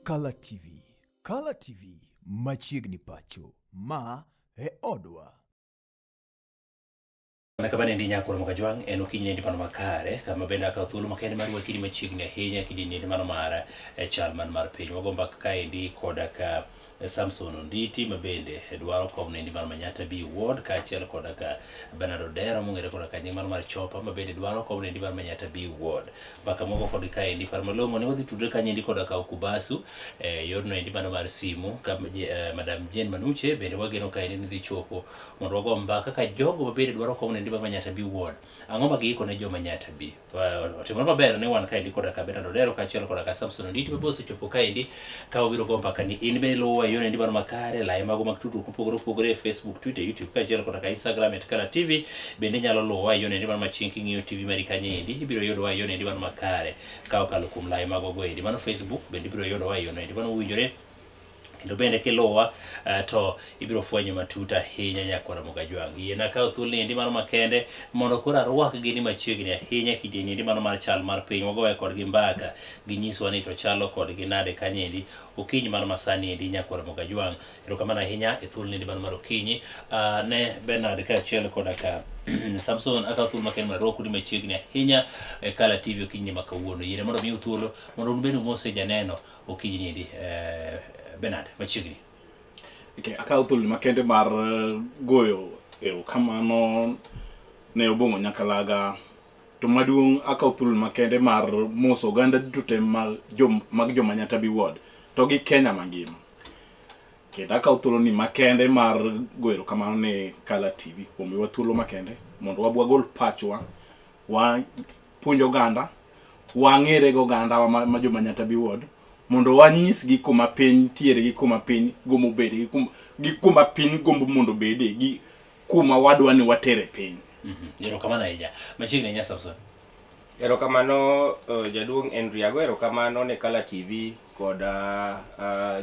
Kala TV. Kala TV machiegni pacho. Ma e odwa. Mana kama nendi nyakoro Mokajwang' en okinyi nendi mano makare kama bende akawo thuolo makende mar wakili machiegni ahinya kidini mano mar chal man mar piny. Wago mbaka kaendi koda ka Samson Onditi ma bende dwaro kom nendi mar Manyatta B Ward kaachiel koda ka Bernard Odero mong'ere koda ka nying mano mar Chopa ma bende dwaro kom nendi mar Manyatta B Ward. Mbaka moko kod kaendi par malong'o ne wadhi tudre kanyendi koda ka Okubasu yorno endi mano mar simu ka Madam Jane Manuche bende wageno kaendi ni dhi chopo mondo wago mbaka ka jogo ma bende dwaro kom nendi mar Manyatta B Ward. Ang'o ma giiko ne joma Manyatta B? Otimore maber ni wan kaendi koda ka Bernard Odero kaachiel koda ka Samson Onditi ma be osechopo kaendi ka wabiro go mbaka ni in bende luwowa e yorno mar makare layi mago mag tudruok mopogore opogore e Facebook, Twitter, YouTube kaachiel koda ka Instagram at Kala TV. Bende inyalo luwowa e yorno mar machien king'iyo TV mari kanyo endi ibiro yudowa e yorno mar makare ka okalo kuom layi mago go endi. Mano Facebook bende ibiro yudowa e yorno endi mano owinjore kendo bende kiluwa to ibiro fwenyo matut ahinya nyakwara Mogajwang'. Yiena kawo thuoloni endi mano makende mondo koro arwakgi ni machiegni ahinya kidieny endi mano mar chal mar piny wagoye kodgi mbaka ginyiswa ni to chalo kodgi nade kanyo endi okinyi mar masani endi nyakwara Mogajwang'. Erokamano ahinya e thuoloni endi mano mar okinyi. Ne Bernard kaachiel koda ka Samson akawo thuolo makende mondo arwaku ni machiegni ahinya e Kala TV okinyi ma kawuono. Yiene mondo miu thuolo mondo un bende umose janeno okinyi ni endi Bernard machiegni. Okay, akawo thuolo makende mar goyo erokamano ne Obong'o Nyakalaga to maduong' akawo thuolo makende mar moso oganda duto te mag jo mag jo Manyatta B Ward to gi Kenya mangima. Kendo akawo thuolo ni makende mar goyo erokamano ne Kala TV kuom miwa thuolo makende mondo wab wagol pachwa wa puonj oganda wang'ere gi oganda wa ma jo Manyatta B Ward mondo wanyisgi kuma piny tiere gi kuma piny gombo bede gi kuma piny gombo mondo obede gi kuma wadwa ni watere piny. Erokamano ahinya. Machiegni ahinya Samson. Erokamano jaduong' Henry ago erokamano ne Kala TV kod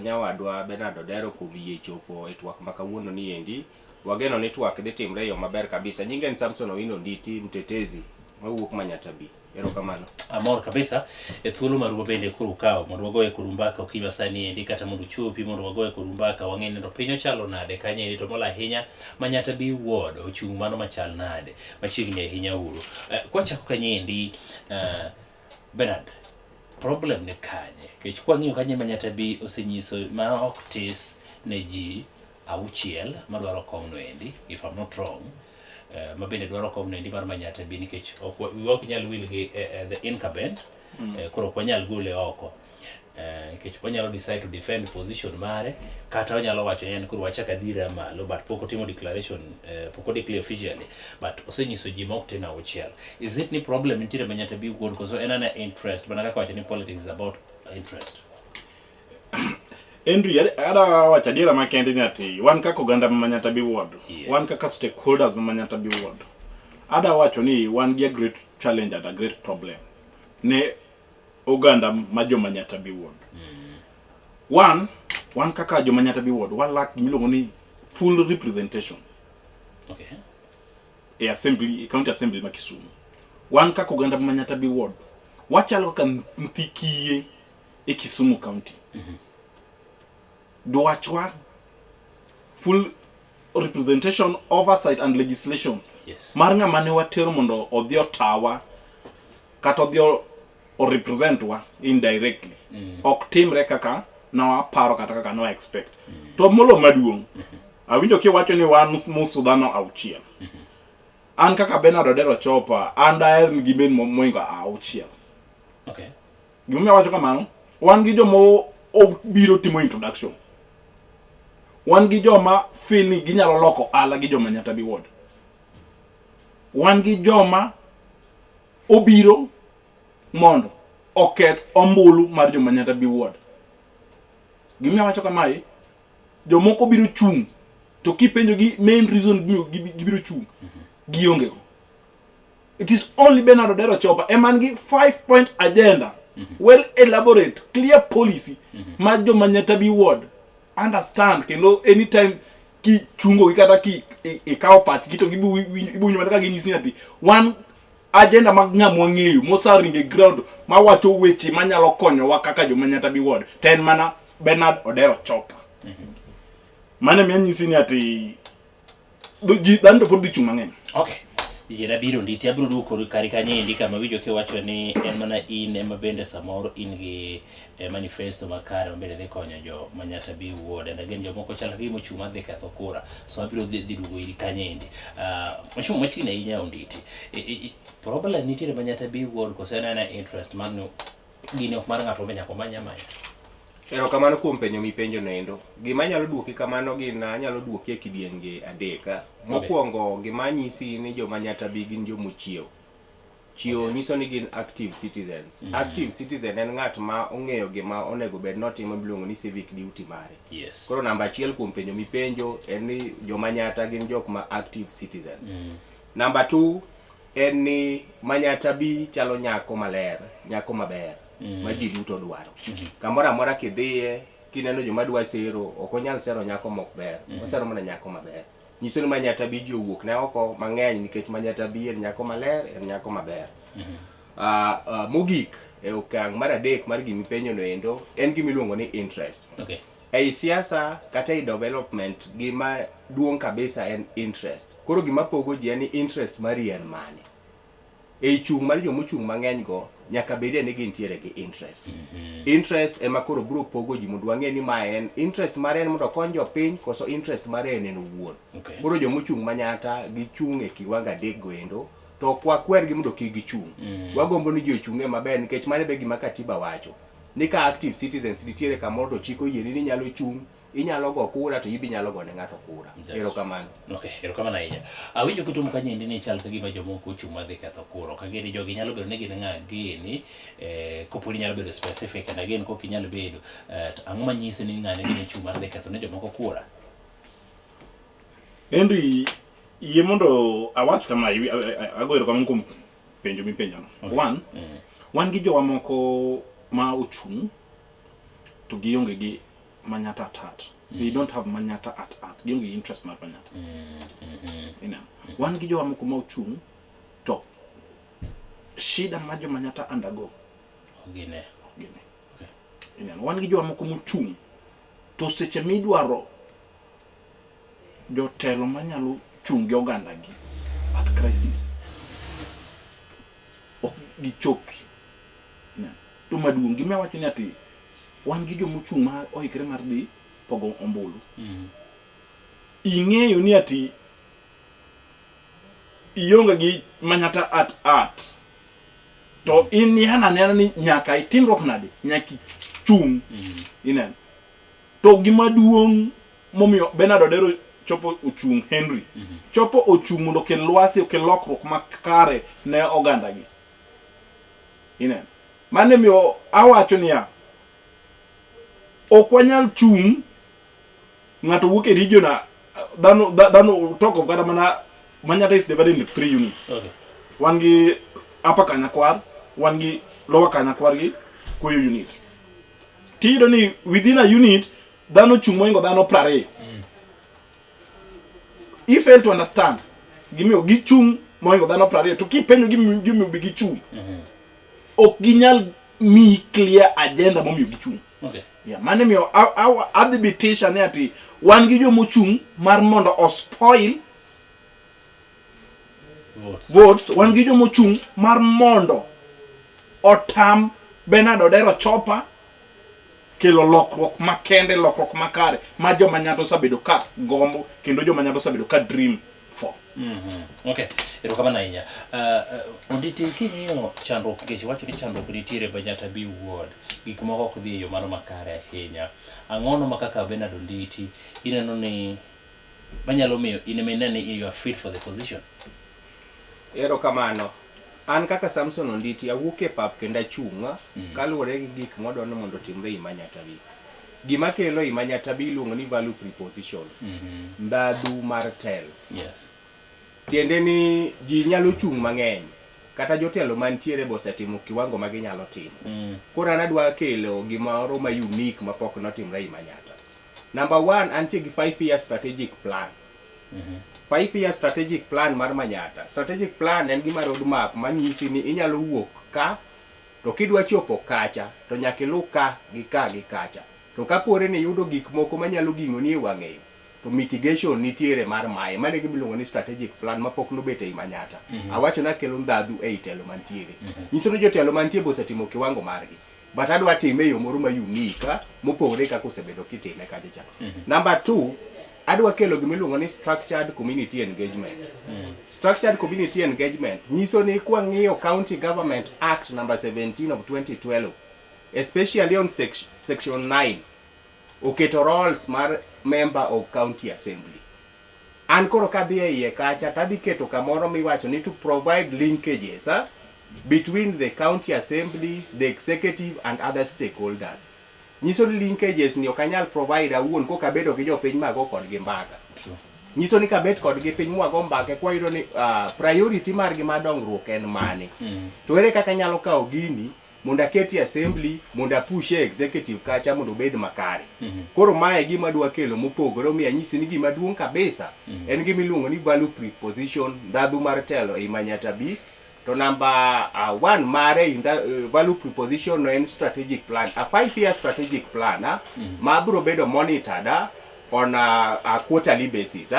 nyawadwa Bernard Odero kuom yie chopo e twak ma kawuono ni endi. Wageno ni twak dhi timre e yo maber kabisa. Nyinga en Samson Owino Onditi, mtetezi mawuok Manyatta B. Erokamano. Amor kabisa e thuolo maru bende koro ukawo mondo wagoye kodu mbaka okinyi masani endi kata mondo uchopi mondo wagoye kodu mbaka wang'e ni to piny ochalo nade kanyo endi to molo ahinya Manyatta B Ward ochung' mano machal nade machiegni ahinya uru. Kwachako kanyo endi Bernard, problem ni kanye? Nikech kwang'iyo kanyo Manyatta B osenyiso ma ok tis ne ji auchiel madwaro komno endi if I'm not wrong ma bende dwaro komno endi mar Manyatta B nikech ok ok nyal wil gi the incumbent koro ok wanyal gole oko nikech onyalo decide to defend position mare kata onyalo wacho ni en koro wachak adhira malo but pok otimo declaration pok o declare officially but osenyiso ji ma ok tin auchiel. Is it ni problem nitiere Manyatta B Ward koso en ana interest mana kaka wacho ni politics is about interest? Henry, ada wacho adiera makende ni ati wan kaka oganda ma Manyatta B Ward, wan kaka stakeholders ma Manyatta B Ward, ada wacho ni wan gi a great challenge and a great problem ne oganda ma jo Manyatta B Ward. Wan kaka jo Manyatta B Ward, wa lack gimiluongo ni full representation e assembly, e county assembly ma Kisumu. Wan kaka oganda ma Manyatta B Ward, wachalo kaka nyithi kiye e Kisumu County. Dwachwa full representation, oversight and legislation mar ng'ama ne watero mondo odhi otawa kata odhi o represent wa indirectly ok timre kaka nawaparo kata kaka ne expect. To molo maduong', awinjo kiwacho ni wan musu dhano auchiel. An kaka Bernard Odero Chopa, an daher ni gibed moingo auchiel. Gimomiyo awacho kamano, wan gi joma obiro timo introduction. Wan gi joma feel ni ginyalo loko ohala gi joma Manyatta B Ward. Wan gi joma obiro mondo oketh ombulu mar joma Manyatta B Ward. Gimomiyo awacho kamae, jomoko biro chung' to kipenjo gi main reason gibiro chung' gionge go. It is only Bernard Odero Chopa ema nigi 5 point agenda, well elaborate, clear policy ma joma Manyatta B Ward understand kendo anytime kichungo gi kata ki ikawo pachgi to gibo winjo mana ka ginyisi ni ati wan agenda mag ng'ama wang'eyo mosaringo e ground mawacho weche manyalo konyowa kaka joma Nyatabi ward to en mana Bernard Odero Chopa. Mano emiyo anyisi ni ati ji dhano to pod dhi chung' mang'eny. Okay. Yiera biro nditi abiro duogo kori kari kanyo endi kama winjo kiwacho ni en mana in ema bende samoro in gi manifesto makare ma bende dhi konyo jo Manyata B ward and again jomoko chal ka gima ochung' madhi ketho kura so abiro dhi duogo iri kanyo endi. Mheshimiwa machiegni ahinya Onditi. Problem nitiere Manyata B ward koso en aena interest mar ni gini ok mar ng'ato be nyaka omany amanya? Erokamano kuom penjo mipenjo noendo. Gima anyalo duoki kamano gin anyalo duoki e kidienge adek. Mokwongo gima anyisi ni joma Nyatabi gin jomochiew. Chiewo nyiso ni gin active citizens. Active citizen en ng'at ma ong'eyo gima onego bed notimo miluongo ni civic duty mare. Koro namba achiel kuom penjo mipenjo en ni joma Nyata gin jok ma active citizens. Namba 2 en ni Manyata B chalo nyako maler, nyako maber ma ji duto dwaro. Kamoro amora kidhiye, kineno joma dwa sero, ok onyal sero nyako mok ber, osero mana nyako maber. Nyiso ni Manyata B ji owuok ne oko mang'eny nikech Manyata B en nyako maler, en nyako maber. Mogik e okang' mar adek mar gimipenjo no endo en gimiluongo ni interest. Ei siasa kata ei development gima duong' kabisa en interest. Koro gima pogo ji en ni interest mari en mane. Ei chung' mar jomochung' mang'eny go nyaka bedie ni gintiere gi interest. Interest ema koro biro pogo ji mondo wang'e ni ma en interest mare en mondo okony jopiny koso interest mare en en owuon. Koro jomochung' Manyata gichung' e kiwango adek go endo to ok wakwergi mondo kik gichung'. Wagombo ni ji ochung' e maber nikech mano be gima katiba wacho. Ni ka active citizens nitiere kamoro to chik oyieni ni inyalo chung', inyalo go kura to ibi nyalo gone ng'ato kura. Erokamano. Okay, erokamano ahinya. Awinjo kitum kanyendi ni chal ka gima jomoko ochung' madhi ketho kura. Ok ang'e ni jogi nyalo bedo ni gin ng'a gini, kopo ni nyalo bedo specific and again kok inyal bedo, to ang'o manyisi ni ng'ane gini chung' mar dhi ketho ne jomoko kura? Henry, yie mondo awach kama, ago erokamano kuom penjo mipenjono. One, wan gi jowa moko ma ochung' to gionge gi Manyata at heart. They don't have Manyata at heart. Gionge gi interest mar Manyata. Ineno. Wan gi jowa moko ma ochung' to shida ma jo Manyata undergo Gine. gine. Ineno. Wan gi jowa moko mochung' to seche midwaro jotelo manyalo chung' gi oganda gi at crisis ok gichopi. To maduong' gima awacho ni ati wan gi jomochung' ma oikre mar dhi pogo ombulu. Ing'eyo ni ati ionge gi Manyata at art to in ihana anena ni nyaka itimruok nade, nyaka ichung'. Ineno. To gima duong' momiyo Bernard Odero chopo ochung' Henry chopo ochung' mondo okel lwasi, okel lokruok makare ne ogandagi. Ineno. Mano emiyo awacho niya, ok wanyal chung' ng'ato wuok e region dhano dhano talk of kata mana Manyata is divided into 3 units. Wan gi Upper Kanyakwar, wan gi Lower Kanyakwar gi Kuoyo unit. Tiyudo ni within a unit dhano chung' mohingo dhano 20. I fail to understand gimiyo gichung' mohingo dhano 20 to kipenjo gimiyo be gichung' ok ginyal miyi clear agenda momiyo gichung'. Yeah, mano emiyo adhi bitisha ni ati wan gi jomochung' mar mondo o spoil votes, wan gi jomochung' mar mondo otam Bernard Odero Chopa kelo lokruok makende, lokruok makare ma joma Nyato osebedo ka gombo kendo joma Nyato osebedo ka dream for. Okay, erokamano ahinya. Onditi king'iyo chandruok, nikech iwacho ni chandruok nitiere Manyata B ward, gik moko ok dhi e yo mano makare ahinya. Ang'ono ma kaka Bernard Onditi ineno ni manyalo miyo in ema ine ni you are fit for the position? Erokamano. An kaka Samson Onditi awuok e pap kendo achung' kaluwore gi gik mwadwaro ni mondo otimre ei Manyata B. Gima kelo ei Manyata B iluongo ni value preposition. Ndhadhu mar telo. Tiende ni ji nyalo chung' mang'eny kata jotelo mantiere be osetimo kiwango ma ginyalo timo. Koro an adwa kelo gimoro ma unique mapok notimre ei Manyata. Number 1, antie gi 5 year strategic plan. 5 year strategic plan mar Manyatta. Strategic plan en gima road map manyisi ni inyalo wuok ka to kidwa chopo kacha to nyaka iluw ka gi ka gi kacha. To kapore ni iyudo gik moko manyalo ging'oni e wang'e yo, to mitigation nitiere mar mae. Mano e gima iluongo ni strategic plan mapok nobet ei Manyatta. Awacho ni akelo ndhadhu ei telo mantiere. Nyiso ni jotelo mantie be osetimo kiwango margi. But adwa time e yo moro ma unique mopogore kaka osebedo kitime kacha cha. Number 2, adwa kelo gima iluongo ni structured community engagement. Structured community engagement nyiso ni kwang'iyo County Government Act number 17 of 2012, especially on section 9, oketo roles mar member of county assembly. An koro kadhi e iye kacha tadhi keto kamoro miwacho ni to provide linkages between the county assembly, the executive and other stakeholders. Nyiso ni linkages ni ok anyal provide awuon kok abedo gi jopiny mago kodgi mbaka. True. Nyiso ni kabet kodgi piny mwago mbaka kwayudo ni priority margi mar dongruok en mane. To ere kaka anyalo kawo gini mondo aketi assembly mondo apushe executive kacha mondo obed makare. Koro mae e gima adwa kelo mopogore, omiyo anyisi ni gima duong' kabisa en gima iluongo ni value proposition, ndhadhu mar telo ei Manyatta B. To namba 1 mare in the value proposition no en strategic plan, a 5 year strategic plan ma biro bedo monitored on a quarterly basis.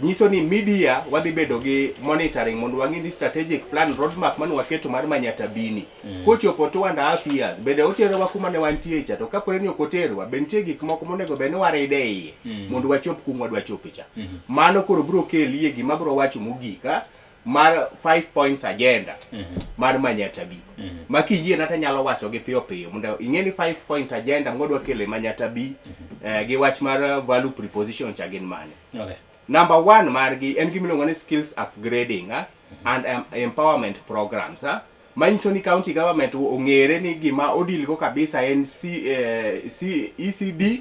Nyiso ni mid-year wadhi bedo gi monitoring mondo wang'i ni strategic plan roadmap mane waketo mar Manyatta B ni kochopo 2.5 years bende oterowa kuma ne wantie cha, to kapore ni ok oterowa, be nitie gik moko monego bed ni waride e iye mondo wachop kuma wadwa chope cha. Mano koro biro kelie gima biro wacho mogik mar 5 points agenda mar Manyatta B, ma kiyie to anyalo wacho gi piyo piyo mondo ing'e ni 5 point agenda mwadwa kelo e Manyatta B gi wach mar value proposition cha gin mane. Number 1 margi en gima iluongo ni skills upgrading and empowerment programs. Manyiso ni county government ong'ere ni gima odilgo kabisa en C, ECD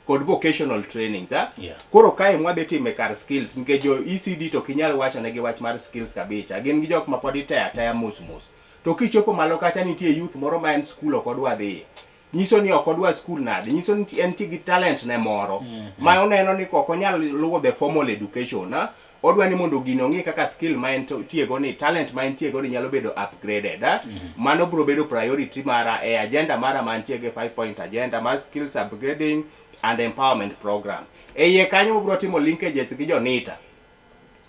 kod vocational trainings. Koro kae mwadhi time kar skills, nikech jo ECD to ok inyal wacho negi wach mar skills kabisa, gin gi jok ma pod iteyo ataya mos mos. To kichopo malo kacha nitie youth moro ma en school ok odwa dhiye. Nyiso ni ok odwa school nade? Nyiso ni entie gi talent ne moro ma oneno ni ok onyal luwo the formal education. Odwa ni mondo gino ong'e kaka skill ma entiego ni, talent ma entiego ni nyalo bedo upgraded. Mano biro bedo priority mara e agenda mara mantie gi 5 point agenda mar skills upgrading and empowerment program. E iye kanyo wabiro timo linkages gi jo NITA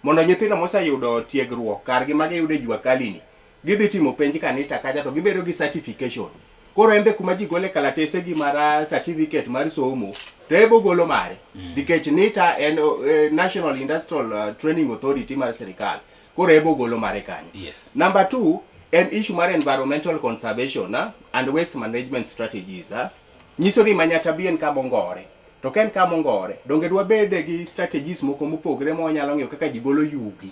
mondo nyithindo moseyudo tiegruok kargi ma giyudo e jua kali ni gidhi timo penj ka NITA kacha to gibedo gi certification. Koro en be kuma ji gole kalatese gi mar certificate mar somo to ebo golo mare, nikech NITA en National Industrial Training Authority mar sirikal, koro ebo golo mare kanyo. Number 2 en issue mar environmental conservation and waste management strategies. Nyiso ni Manyatta B en kama ongore. To ka en kama ongore, donge dwabede gi strategies moko mopogore ma wanyalo ng'iyo kaka ji golo yugi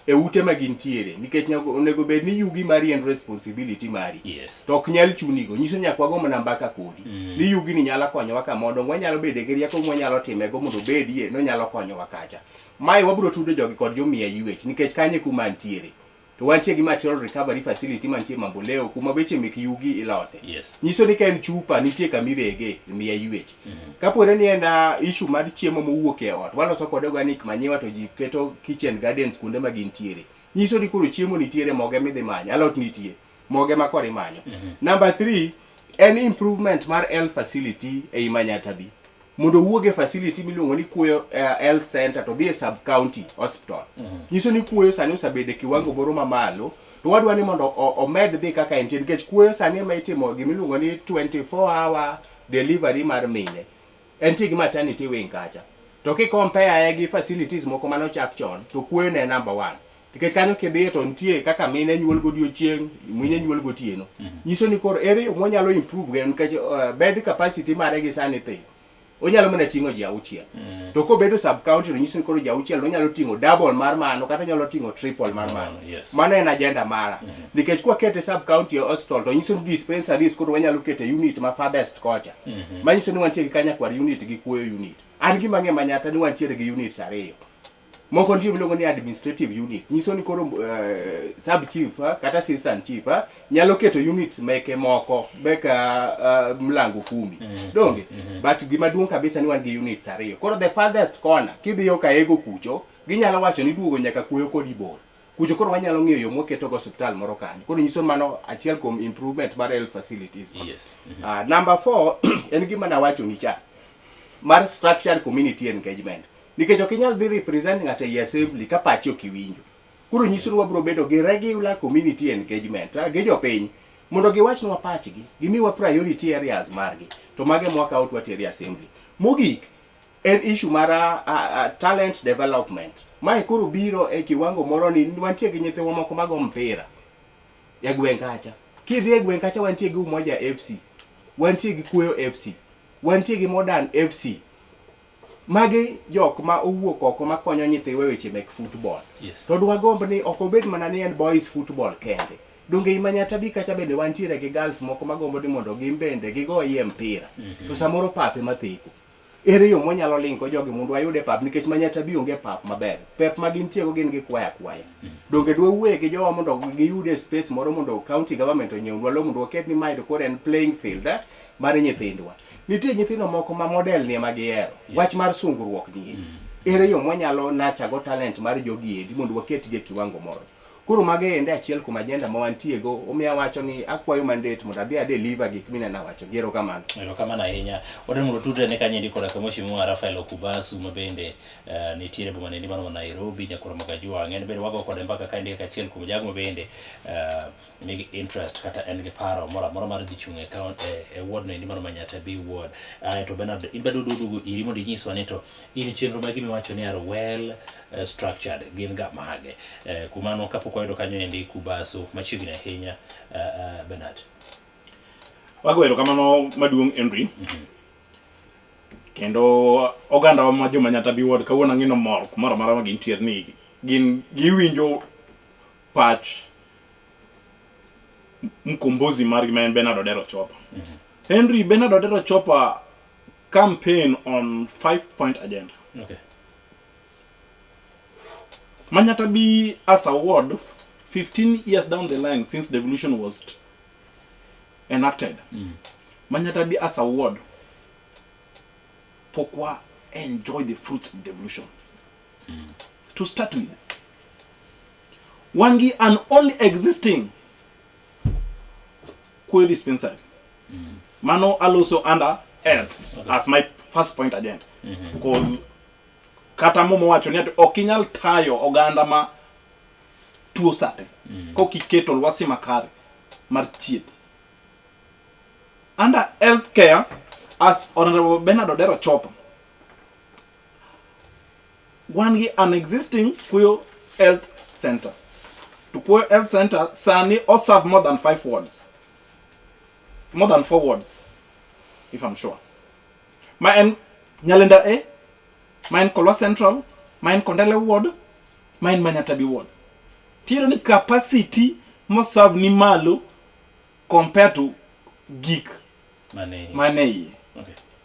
e ute ma gintiere, nikech onego bed ni yugi mari en responsibility mari. To ok nyal chunigo, nyiso nyaka wago mana mbaka kodi ni yugi ni nyalo konyowa kamoro, donge wanyalo bede gi rieko mwanyalo timego mondo obedie nonyalo konyowa kacha. Mae wabiro tudo jogi kod jomiya ywech, nikech kanyo e kuma ntiere. To wantie gi material recovery facility mantie Mamboleo kuma weche mek yugi ilose. Nyiso ni ka en chupa nitie kama irege miya ywech. Kapore ni en issue mar chiemo mowuok e ot, waloso kode organic manure to ji keto kitchen gardens kuonde ma gintiere. Nyiso ni koro chiemo nitiere, moge midhi manyo, alot nitie, moge ma koro imanyo. Number 3 en improvement mar health facility ei Manyatta B. Mondo owuog e facility miluongo ni Kuoyo Health Center to dhi e sub county hospital. Nyiso ni Kuoyo sani osebedo e kiwango moro mamalo, to wadwa ni mondo omed dhi kaka entie, nikech Kuoyo sani ema itimo gimiluongo ni 24 hour delivery mar mine. Entie gi maternity wing kacha. To ki compare gi facilities moko manochak chon, to Kuoyo ne number 1. Nikech kanyo kidhiye to nitie kaka mine nyuol godiochieng', mine nyuol gotieno. Nyiso ni koro ere yo mwanyalo improve go, nikech bed capacity mare gi sani thin. Onyalo mana ting'o ji 6. To kobedo sub county to nyiso ni koro ji 6 onyalo ting'o double mar mano kata onyalo ting'o triple mar mano. Mano en agenda mara. Nikech kwakete sub county hospital to nyiso ni dispensaries koro wanyalo kete unit ma farthest kocha. Manyiso ni wantie gi Kanyakwar unit gi Kuoyo unit. An gima ang'e Manyatta ni wantiere gi units 2. Moko nitie miluongo ni administrative unit. Nyiso ni koro sub chief kata assistant chief nyalo keto units meke moko meka mlango kumi. Donge? But gima duong' kabisa ni wan gi units 2. Koro the farthest corner kidhiyo Kaego kucho Ginyalo wacho ni duogo nyaka Kuoyo kod Ibor. Kucho koro wanyalo ng'iyo yo mwaketogo osiptal moro kanyo. Koro nyiso mano achiel kuom improvement mar health facilities. Number 4 en gima nawachoni cha mar structured community engagement. Nikech ok inyal dhi represent ng'ato ei assembly ka pache ok iwinjo. Koro nyiso ni wabiro bedo gi regular community engagement gi jopiny mondo giwachnwa pachgi, gimiwa priority areas margi, to mage mwakawo to watero e assembly. Mogik en issue mar talent development. Mae koro biro e kiwango moro ni wantie gi nyithiwa moko mago mpira e gweng' kacha. Kidhi e gweng' kacha wantie gi Umoja FC, wantie gi Kuoyo FC, wantie gi Modern FC. Magi jok ma owuok oko makonyo nyithiwa e weche mek football. To dwagomb ni ok obed mana ni en boys football kende. Donge i Manyata-Bi kacha bende wantiere gi girls moko magombo ni mondo gin bende gigoyie mpira. To samoro pap ema theko. Ere yo mwanyalo linko jogi mondo wayud e pap nikech Manyata-Bi onge pap maber. Pep ma gintiego gin gikwaya akwaya. Donge dwawuoye gi jowa mondo giyude space moro mondo county government onyiewnwa lowo mondo waket ni mae to koro en playing field mar nyithindwa. Nitie nyithindo moko ma model ni ema gihero. Wach mar sungruok ni endi. Ere yo mwanyalo nurture go talent mar jogi endi mondo waketgi e kiwango moro. Koro mago ende achiel kuom agenda ma wantie go. Omiyo awacho ni akwayo mandate mondo adhi a deliver gik mineno awacho. Gi erokamano. Erokamano ahinya. Wadwaro mondo watudre ne kanyo endi koda ka Mheshimiwa Raphael Okubasu ma bende nitiere boma nendi mano ma Nairobi, Nyakoro Magajwang'. En bende wago kode mbaka kaendi kaka achiel kuom jago ma bende nigi interest kata en gi paro moro amora mar dhi chung' e e ward no endi mano ma Nyata-Bi ward. Ae to Bernard, in bende oduogo iri mondo inyiswa ni to in chenro magi miwacho ni are well structured gin ga mage. Kumano kapok wayudo kanyo endi Kubasu machiegni ahinya, Bernard. Wago erokamano maduong' Henry. Kendo oganda wa ma joma Nyata-Bi ward kawuono ang'ino mor kumoro amora ma gintiere ni gin giwinjo pach mkombozi margi ma en Bernard Odero Chopa. Henry, Bernard Odero Chopa campaign on 5-point agenda. Manyata-Bi as a ward 15 years down the line since devolution was enacted. Manyata-Bi as a ward pokwa enjoy the fruits of devolution. To start with, wan gi an only existing Kuoyo dispensary. Mano aloso under health as my first point agenda. Because kata Muma wacho ni ati ok inyal tayo oganda ma tuo sate kok iketo lwasi makare mar thieth. Under health care, as Honorable Bernard Odero Chopa, wan gi an existing Kuoyo Health Center. To Kuoyo Health Center sani oserve more than 5 wards. More than 4 wards, if I'm sure. Ma en Nyalenda A, ma en Kolwa Central, ma en Kondele Ward, ma en Manyata-Bi Ward. Tiyudo ni capacity moserve ni malo compared to gik mane iye.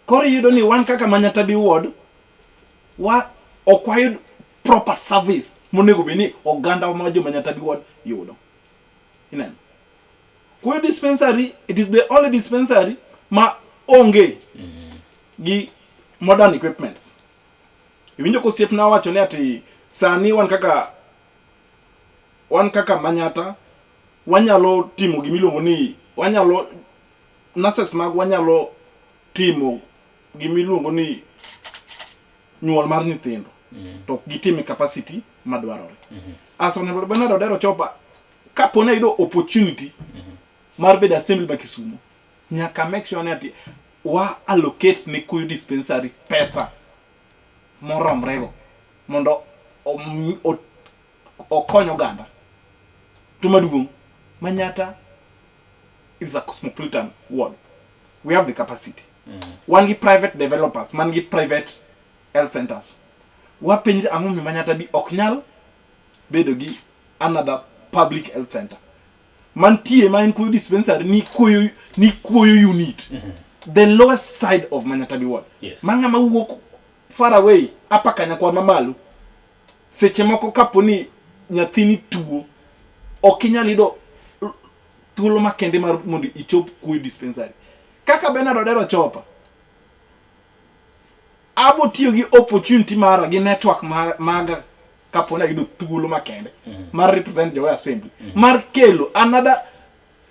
Koro iyudo ni wan kaka Manyata-Bi Ward, wa ok wayud proper service monego bed ni oganda ma jo Manyata-Bi Ward yudo. Ineno? Kuoyo dispensary, it is the only dispensary ma onge gi modern equipments. Iwinjo ka osiepna wacho ni ati sani wan kaka Manyata wanyalo timo gimiluongo ni wanyalo nurses mag wanyalo timo gimiluongo ni nyuol mar nyithindo to ok gitime capacity madwarore. As Honorable Bernard Odero Chopa, kapo ni ayudo opportunity mar bedo assembly ma Kisumu, nyaka make sure ni ati wa allocate ne Kuoyo dispensary pesa moromrego mondo okony oganda. To maduong', Manyata is a cosmopolitan ward. We have the capacity. Wan gi private developers, man gi private health centers. Wapenjre ang'o momiyo Manyata bi ok nyal bedo gi another public health center. Mantie ma en Kuoyo dispensary ni Kuoyo, ni Kuoyo unit. The lowest side of Manyata-Bi ward. Ma ng'ama wuok far away, apa Kanyakwar mamalo. Seche moko kapo ni nyathini tuo, ok inyal yudo thuolo makende mar mondo ichop Kuoyo dispensary. Kaka Bernard Odero Chopa, abo tiyo gi opportunity mara gi network maga kapo ni ayudo thuolo makende mar represent jowa e assembly mar kelo another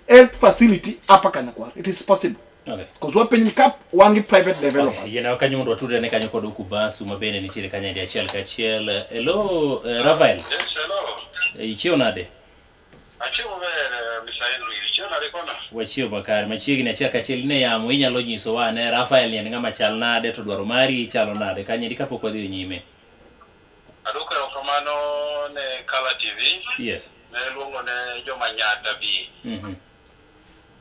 health facility Upper Kanyakwar. It is possible. Because wapenj ni ka wan gi private developers. Okay. Yiena kanyo mondo watudre ne kanyo kod Okubasu ma bende nitiere kanyo endi achiel kachiel. Hello, Rafael. Yes, hello. Ichiew nade? Achiew maber, Mr. Henry. Ichiew nade kono? Wachiew makare. Machiegni achiel kachiel ne yamo inyalo nyisowa ane Rafael ni en ng'ama chal nade to dwaro mari chalo nade kanyo endi kapok wadhi nyime. Adwoko erokamano ne Kala TV. Yes. Ne luongo ne joma Nyata bi.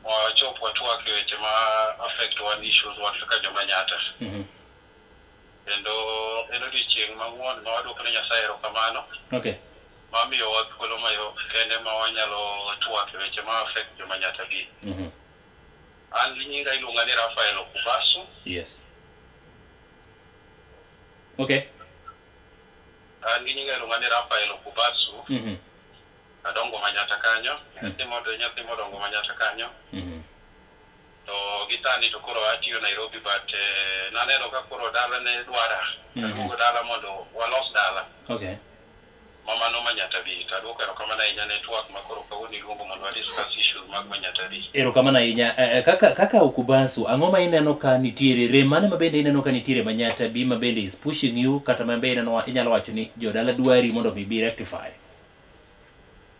Wachop watwak e weche ma affect wan issues wan kaka joma Nyata. Kendo en odiochieng' mang'won ma wadwoko ne Nyasaye erokamano. Mamiyowa thuolo mayo kende ma wanyalo twak e weche ma affect joma Nyata bi. An gi nyinga iluonga ni Rafael Okubasu. Yes. Okay. An gi nyinga iluonga ni Rafael Okubasu. Adongo Manyata kanyo. Nyathi modo nyathi modongo Manyata kanyo. To gi sani to koro atiyo Nairobi but naneno ka koro dala ne dwara. Aduogo dala mondo walos dala. Mama no Manyata bi. To aduoko erokamano ahinya ne twak ma koro kawuono iluongo mondo wa discuss issues mag Manyata bi. Erokamano ahinya. Kaka Okubasu, ang'o ma ineno ka nitiere rem mane ma bende ineno ka nitiere Manyata bi ma bende is pushing you kata ma bende ineno inyalo wacho ni jodala dwari mondo mi bi rectify?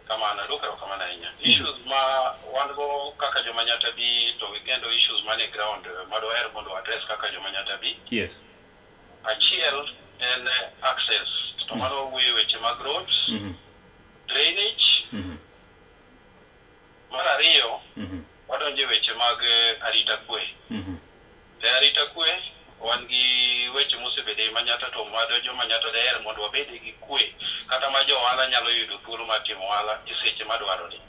Kamano, aduoko erokamano ahinya. Issues ma wan go kaka joma Nyata bi to gi kendo issues manie ground ma dwaher mondo address kaka joma Nyata bi. Achiel en access. To mano wawuoyo weche mag roads, drainage. Mar ariyo, wadonjo e weche mag arita kwe. E arita kwe, wan gi weche mosebedo e Manyata to mado joma Nyata daher mondo wabed gi kwe kata ma jo ohala nyalo yudo thuolo mar timo ohala e seche madwarore.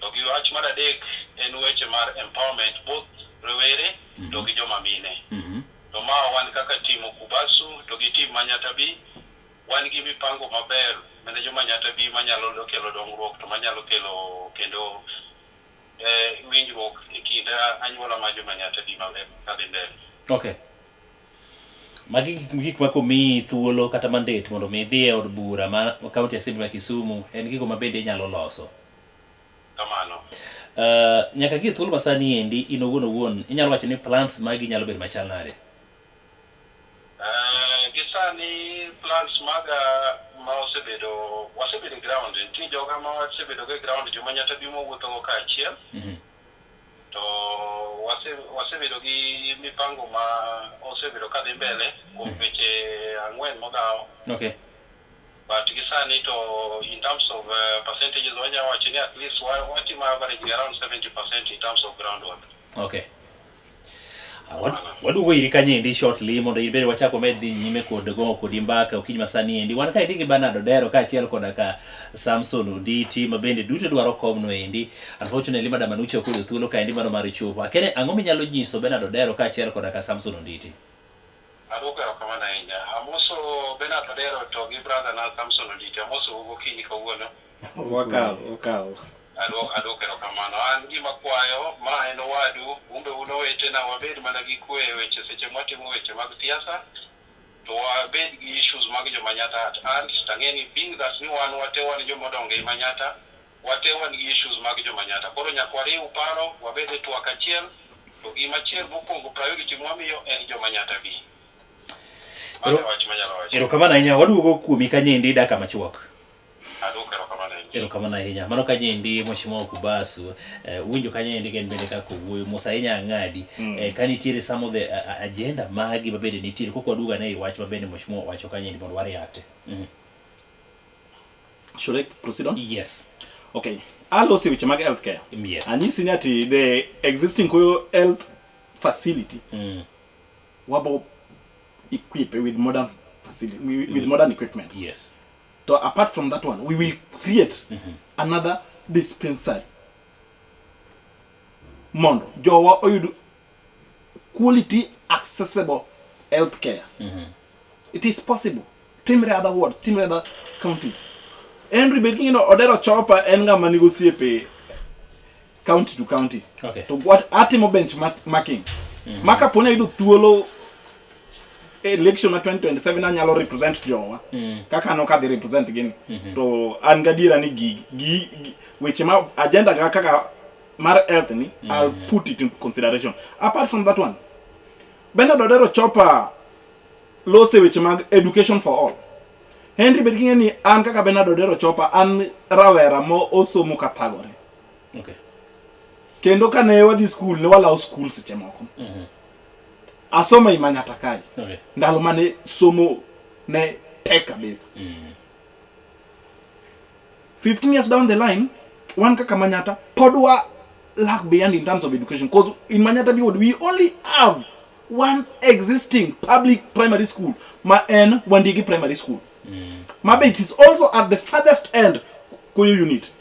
To gi wach mar adek en weche mar empowerment both rowere to gi joma mine. To ma wan kaka team Okubasu to gi team Manyata bi wan gi mipango maber mane joma Nyata bi manyalo kelo dongruok to manyalo kelo kendo winjruok e kind anyuola ma joma Nyata bi maber kadhi mbele. Okay. Magi gik ma komiyi thuolo kata mandate mondo mi idhi e od bura ma county assembly ma Kisumu en gigo ma bende inyalo loso. Kamano. Nyaka gie thuolo masani endi in owuon owuon inyalo wacho ni plans magi nyalo bedo machal nade? Gi sani plans maga ma osebedo wasebedo e ground nitie joga ma wasebedo go e ground joma Nyata bi mawuotho go kaachiel. To wasebedo gi mipango ma osebedo kadhi mbele kuom weche 4 mogaw. But gi sani to in terms of percentages wanyalo wacho ni at least watimo average around 70% in terms of groundwork. Okay. Waduogo iri kanyo endi shortly mondo in bende wachak wamed dhi nyime kod goyo kodi mbaka okinyi masani endi. Wan kaendi gi Bernard Odero kaachiel koda ka Samson Onditi ma bende duto dwaro komno endi. Unfortunately Madam Anuche ok oyudo thuolo kaendi mano mar chopo. Akene ang'o minyalo nyiso Bernard Odero kaachiel koda ka Samson Onditi? Aduoko erokamano ahinya. Amoso Bernard Odero to gi brother na Samson Onditi. Amoso gokinyi kawuono. Wakaw. Aduoko erokamano. An gima kwayo, ma en owadu, umbe un owetena, wabed mana gi kwe e weche seche mwatimo weche mag siasa, to wabed gi issues mag joma Nyata at hand. Tang'e ni being that ni wan wate wan joma odongo ei Manyata, wate wan gi issues mag joma Nyata. Koro nyaka wariw paro, wabed e twak achiel, to gimachiel mokwongo priority mwamiyo en joma Nyata bi. Mano e wach manyalo wacho. Erokamano ahinya. Waduogo kuomi kanyendi dakika machuok. Aduoko erokamano ahinya. Erokamano ahinya. Mano kanyendi Mheshimiwa Okubasu, uwinjo kanyendi en bende kaka owuoyo mos ahinya ang'adi. Ka nitiere some of the agenda magi ma bende nitiere kok waduogo ane ei wach ma bende Mheshimiwa owacho kanyendi mondo wa react. Should I proceed on? Yes. Okay. Alosi weche mag healthcare. Yes. Anyisi ni ati the existing Koyo health facility wabo equip with modern facility with modern equipment. Yes. So apart from that one, we will create another dispensary. Mondo jowa oyud quality accessible healthcare. It is possible. Timre other wards, timre other counties. Henry bed king'eno Odero Chopa en ng'ama nigi osiepe county to county. Okay. To what atimo benchmarking. Ma kapo ni ayudo thuolo election ma 2027 anyalo represent jowa kaka an ok adhi represent gini to an gadiera ni gi, gi, gi weche ma agenda ga kaka mar health ni I'll put it into consideration. Apart from that one, Bernard Odero Chopa lose weche mag education for all. Henry, bed king'e ni an kaka Bernard Odero Chopa an rawera mo osomo kathagore. Kendo kane wadhi school ne walawo school seche moko. Asomo ei Manyatta kae. Ndalo mane somo ne tek kabisa. 15 years down the line, wan kaka Manyatta pod wa lag behind in terms of education, because in Manyatta Ward we only have one existing public primary school, ma en Wandigi Primary School. Ma be it is also at the farthest end Kuyu unit.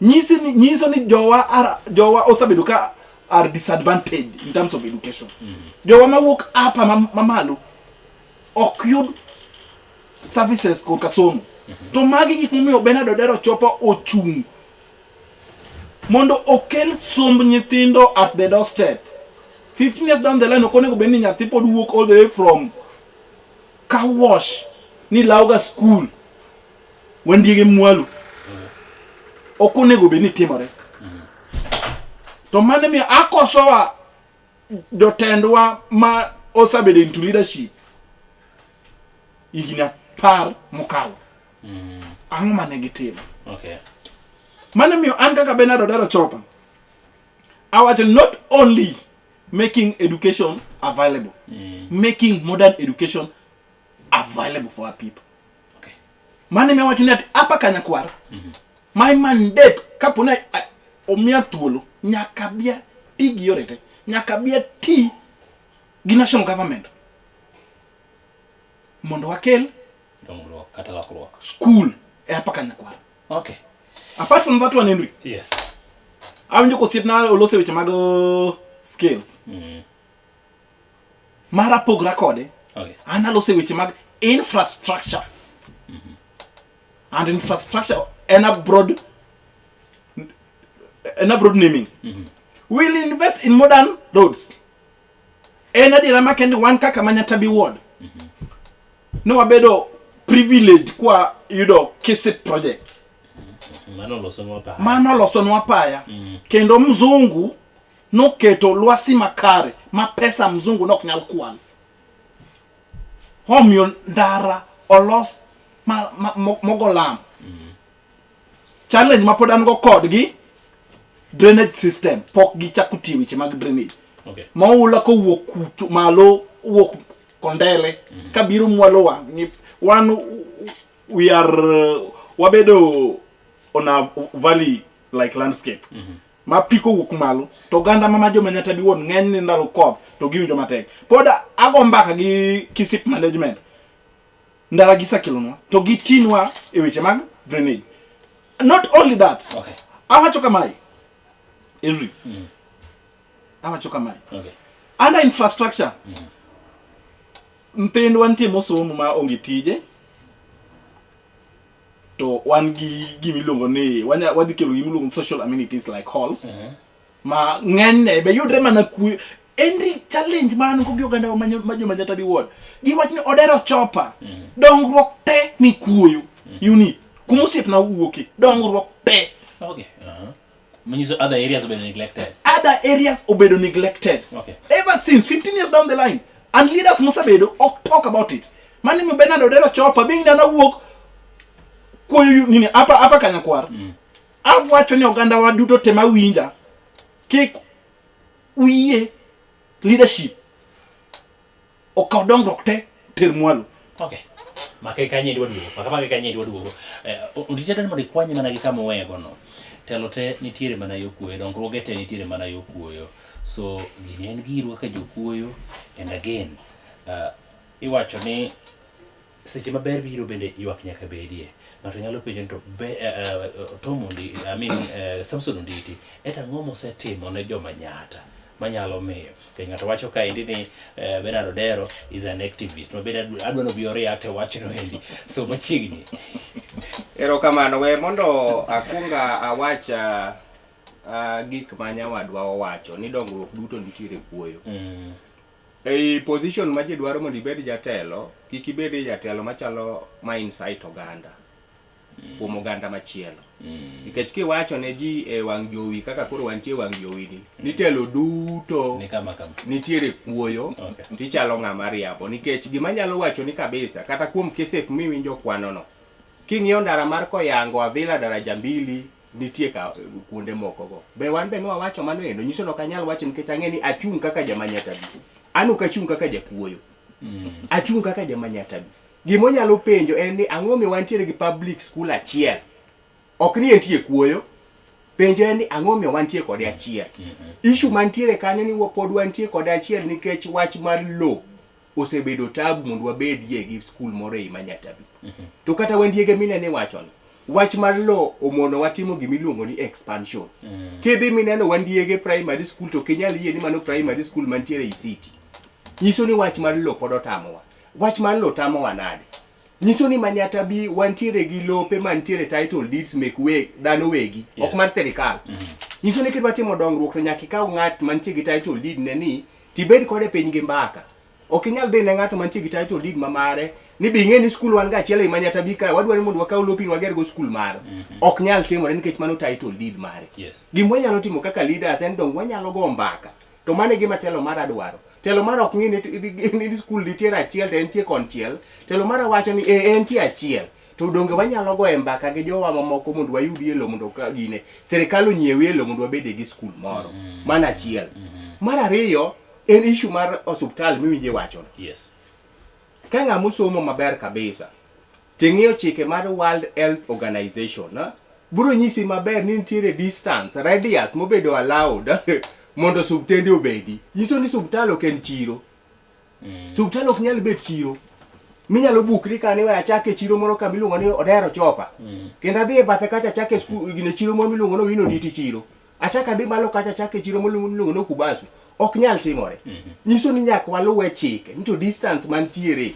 Nyiso ni jowa osebedo ka are disadvantaged in terms of education. Jowa mawuok apa mamalo ok yud services korka somo. To magi gik momiyo Bernard Odero Chopa ochung' mondo okel somb nyithindo at the doorstep. 15 years down the line ok onego bed ni nyathi pod wuok all the way from car wash ni lawga school Wandiege mwalo. Ok onego bed ni timore. To mano miyo akosowa jotendwa ma osebedo into leadership higni 10 mokalo. Ang'o mane gitimo? Mano miyo an kaka Bernard Odero Chopa awacho not only making education available, making modern education available for our people. Mano miyo awacho ni ati apa Kanyakwar, my mandate kapo ni omiya thuolo nyaka bia ti gi yore te, nyaka bia ti gi national government mondo wakel dongruok kata lokruok school e apa Kanyakwar. Apart from that one, Henry, awinjo kosiepna olose weche mag skills. Mara pogra kode. An alose weche mag infrastructure. And infrastructure en a broad naming. We'll invest in modern roads. En adiera makende wan kaka Manyatta B Ward. Ne wabedo privileged kwa yudo KISIP projects. Mano olosonwa apaya. Mano olosonwa apaya. Kendo mzungu noketo lwasi makare ma pesa mzungu nok nyal kwalo. Omiyo ndara olos mogo lam. Challenge ma pod an go kodgi drainage system pok gichako tiyo weche mag drainage. Maula kowuok kucho malo wuok Kondele kabiro mwalowa wan we are wabedo on a valley like landscape. Ma pi kowuok malo to oganda ma jo Manyatta B Ward ng'eny ni ndalo koth to giwinjo matek. Pod ago mbaka gi KISIP management ndara gisekelonwa to gitinwa e weche mag drainage. Not only that, awacho kamae Henry, awacho kamae under infrastructure nyithindwa nitie mosomo ma onge tije to wan gi gimiluongo ni wadhi kelo gimiluongo ni social amenities like halls ma ng'enyne be yudre mana kuyo. Henry, challenge ma an go gi oganda ma jo Manyatta B Ward giwacho ni Odero Chopa dongruok te ni kuoyo unit kuma osiepna wuoke dongruok te. Manyiso other areas obedo neglected. Other areas obedo neglected. Ever since 15 years down the line, and leaders mosebedo ok talk about it. Mano miyo Bernard Odero Chopa being nana wuok kuoyo nini apa Kanyakwar. Awacho ni oganda wa duto te mawinja kik uyie leadership okaw dongruok te ter mwalo. Make kanye idwa duogo. Maka make kanye idwa duogo. Onditi adwaro mondo ikwanye mana gi kama owego no. Telo te nitiere mana yo kuoyo, dongruoge te nitiere mana yo kuoyo. So gini en girwa ka jokuoyo, and again iwacho ni seche maber biro bende ywak nyaka bedie. Ng'ato nyalo penjo ni to Tom Onditi, I mean, Samson Onditi, eta ang'o mosetimo ne joma Nyatta manyalo miyo? Nikech ng'ato wacho kaendi ni Bernard Odero is an activist. Ma bende adwa ni obi o-react e wachno endi. So machiegni. Erokamano, we mondo akwong awach gik ma nyawadwa owacho ni dongruok duto nitiere kuoyo. Ei position ma ji dwaro mondo ibed jatelo, kik ibed jatelo machalo ma incite oganda kuom oganda machielo. Nikech kiwacho ne ji e wang' jowi kaka koro wantie e wang' jowi ni, ni telo duto Ni kama kama. nitiere kuoyo tichalo ng'ama riambo. Nikech gima anyalo wacho ni kabisa, kata kuom Kisik miwinjo kwano no, king'iyo ndara mar Koyango, Avila, Daraja Mbili, nitie ka kuonde moko go. Be wan be nwawacho mano endo, nyiso ni ok anyal wacho nikech ang'e ni achung' kaka jamanyatabi. An ok achung' kaka jakuoyo. Achung' kaka jamanyatabi. Gima onyalo penjo en ni ang'o mi wantiere gi public school achiel? Ok ni entie kuoyo. Penjo en ni ang'o miyo wantie kode achiel? Issue mantiere kanyo ni pod wantie kode achiel nikech wach mar lowo osebedo tabu mondo wabedie gi skul moro ei Manyatabi. To kata Wendiege minene iwachono, wach mar lowo omonowa timo gima iluongo ni expansion. Kidhi mineno Wandiege primary school to ok inyal yie ni mano primary school mantiere ei city. Nyiso ni wach mar lowo pod otamowa. Wach mar lowo tamowa nade? Nyiso ni Manyatabi wantiere gi lope mantiere title deeds mek weg dhano wegi, ok mar sirikal. Nyiso ni kidwa timo dongruok to nyaka ikaw ng'at mantie gi title deed ne ni tibed kode piny gi mbaka. Ok inyal dhi ne ng'ato mantie gi title deed ma mare ni bi ing'e ni skul wan ga achiel ei Manyatabi kae wadwaro ni mondo wakaw lopini wager go skul mare. Ok nyal timore nikech mano title deed mare. Gima wanyalo timo kaka leaders en dong wanyalo go mbaka. To mano e gima telo mara dwaro. Telo mara ok ng'i ni, ni skul nitiere achiel to entie konchiel. Telo mara wacho ni e entie achiel. To donge wanyalo goye mbaka gi jowa mamoko mondo wayudie lowo mondo ka gine. Sirikal onyiewie lowo mondo wabede gi skul moro. Mano achiel. Mar ariyo en issue mar osuptal miwinje wachono. Ka ng'ama osomo maber kabisa, ting'iyo chike mar World Health Organization, biro nyisi maber ni nitiere distance, radius mobedo allowed mondo osuptende obedi. Nyiso ni osuptal ok en chiro. Osuptal ok nyal bet chiro. Minyalo bukri ka ni we achake chiro moro ka miluongo ni Odero Chopa. Kendo adhi e bathe kacha achake gine chiro moro miluongo ni Owino Nditi chiro. Achak adhi malo kacha achake chiro moro miluongo ni Okubasu. Ok nyal timore. Nyiso ni nyaka waluwe chike. Ni to distance mantiere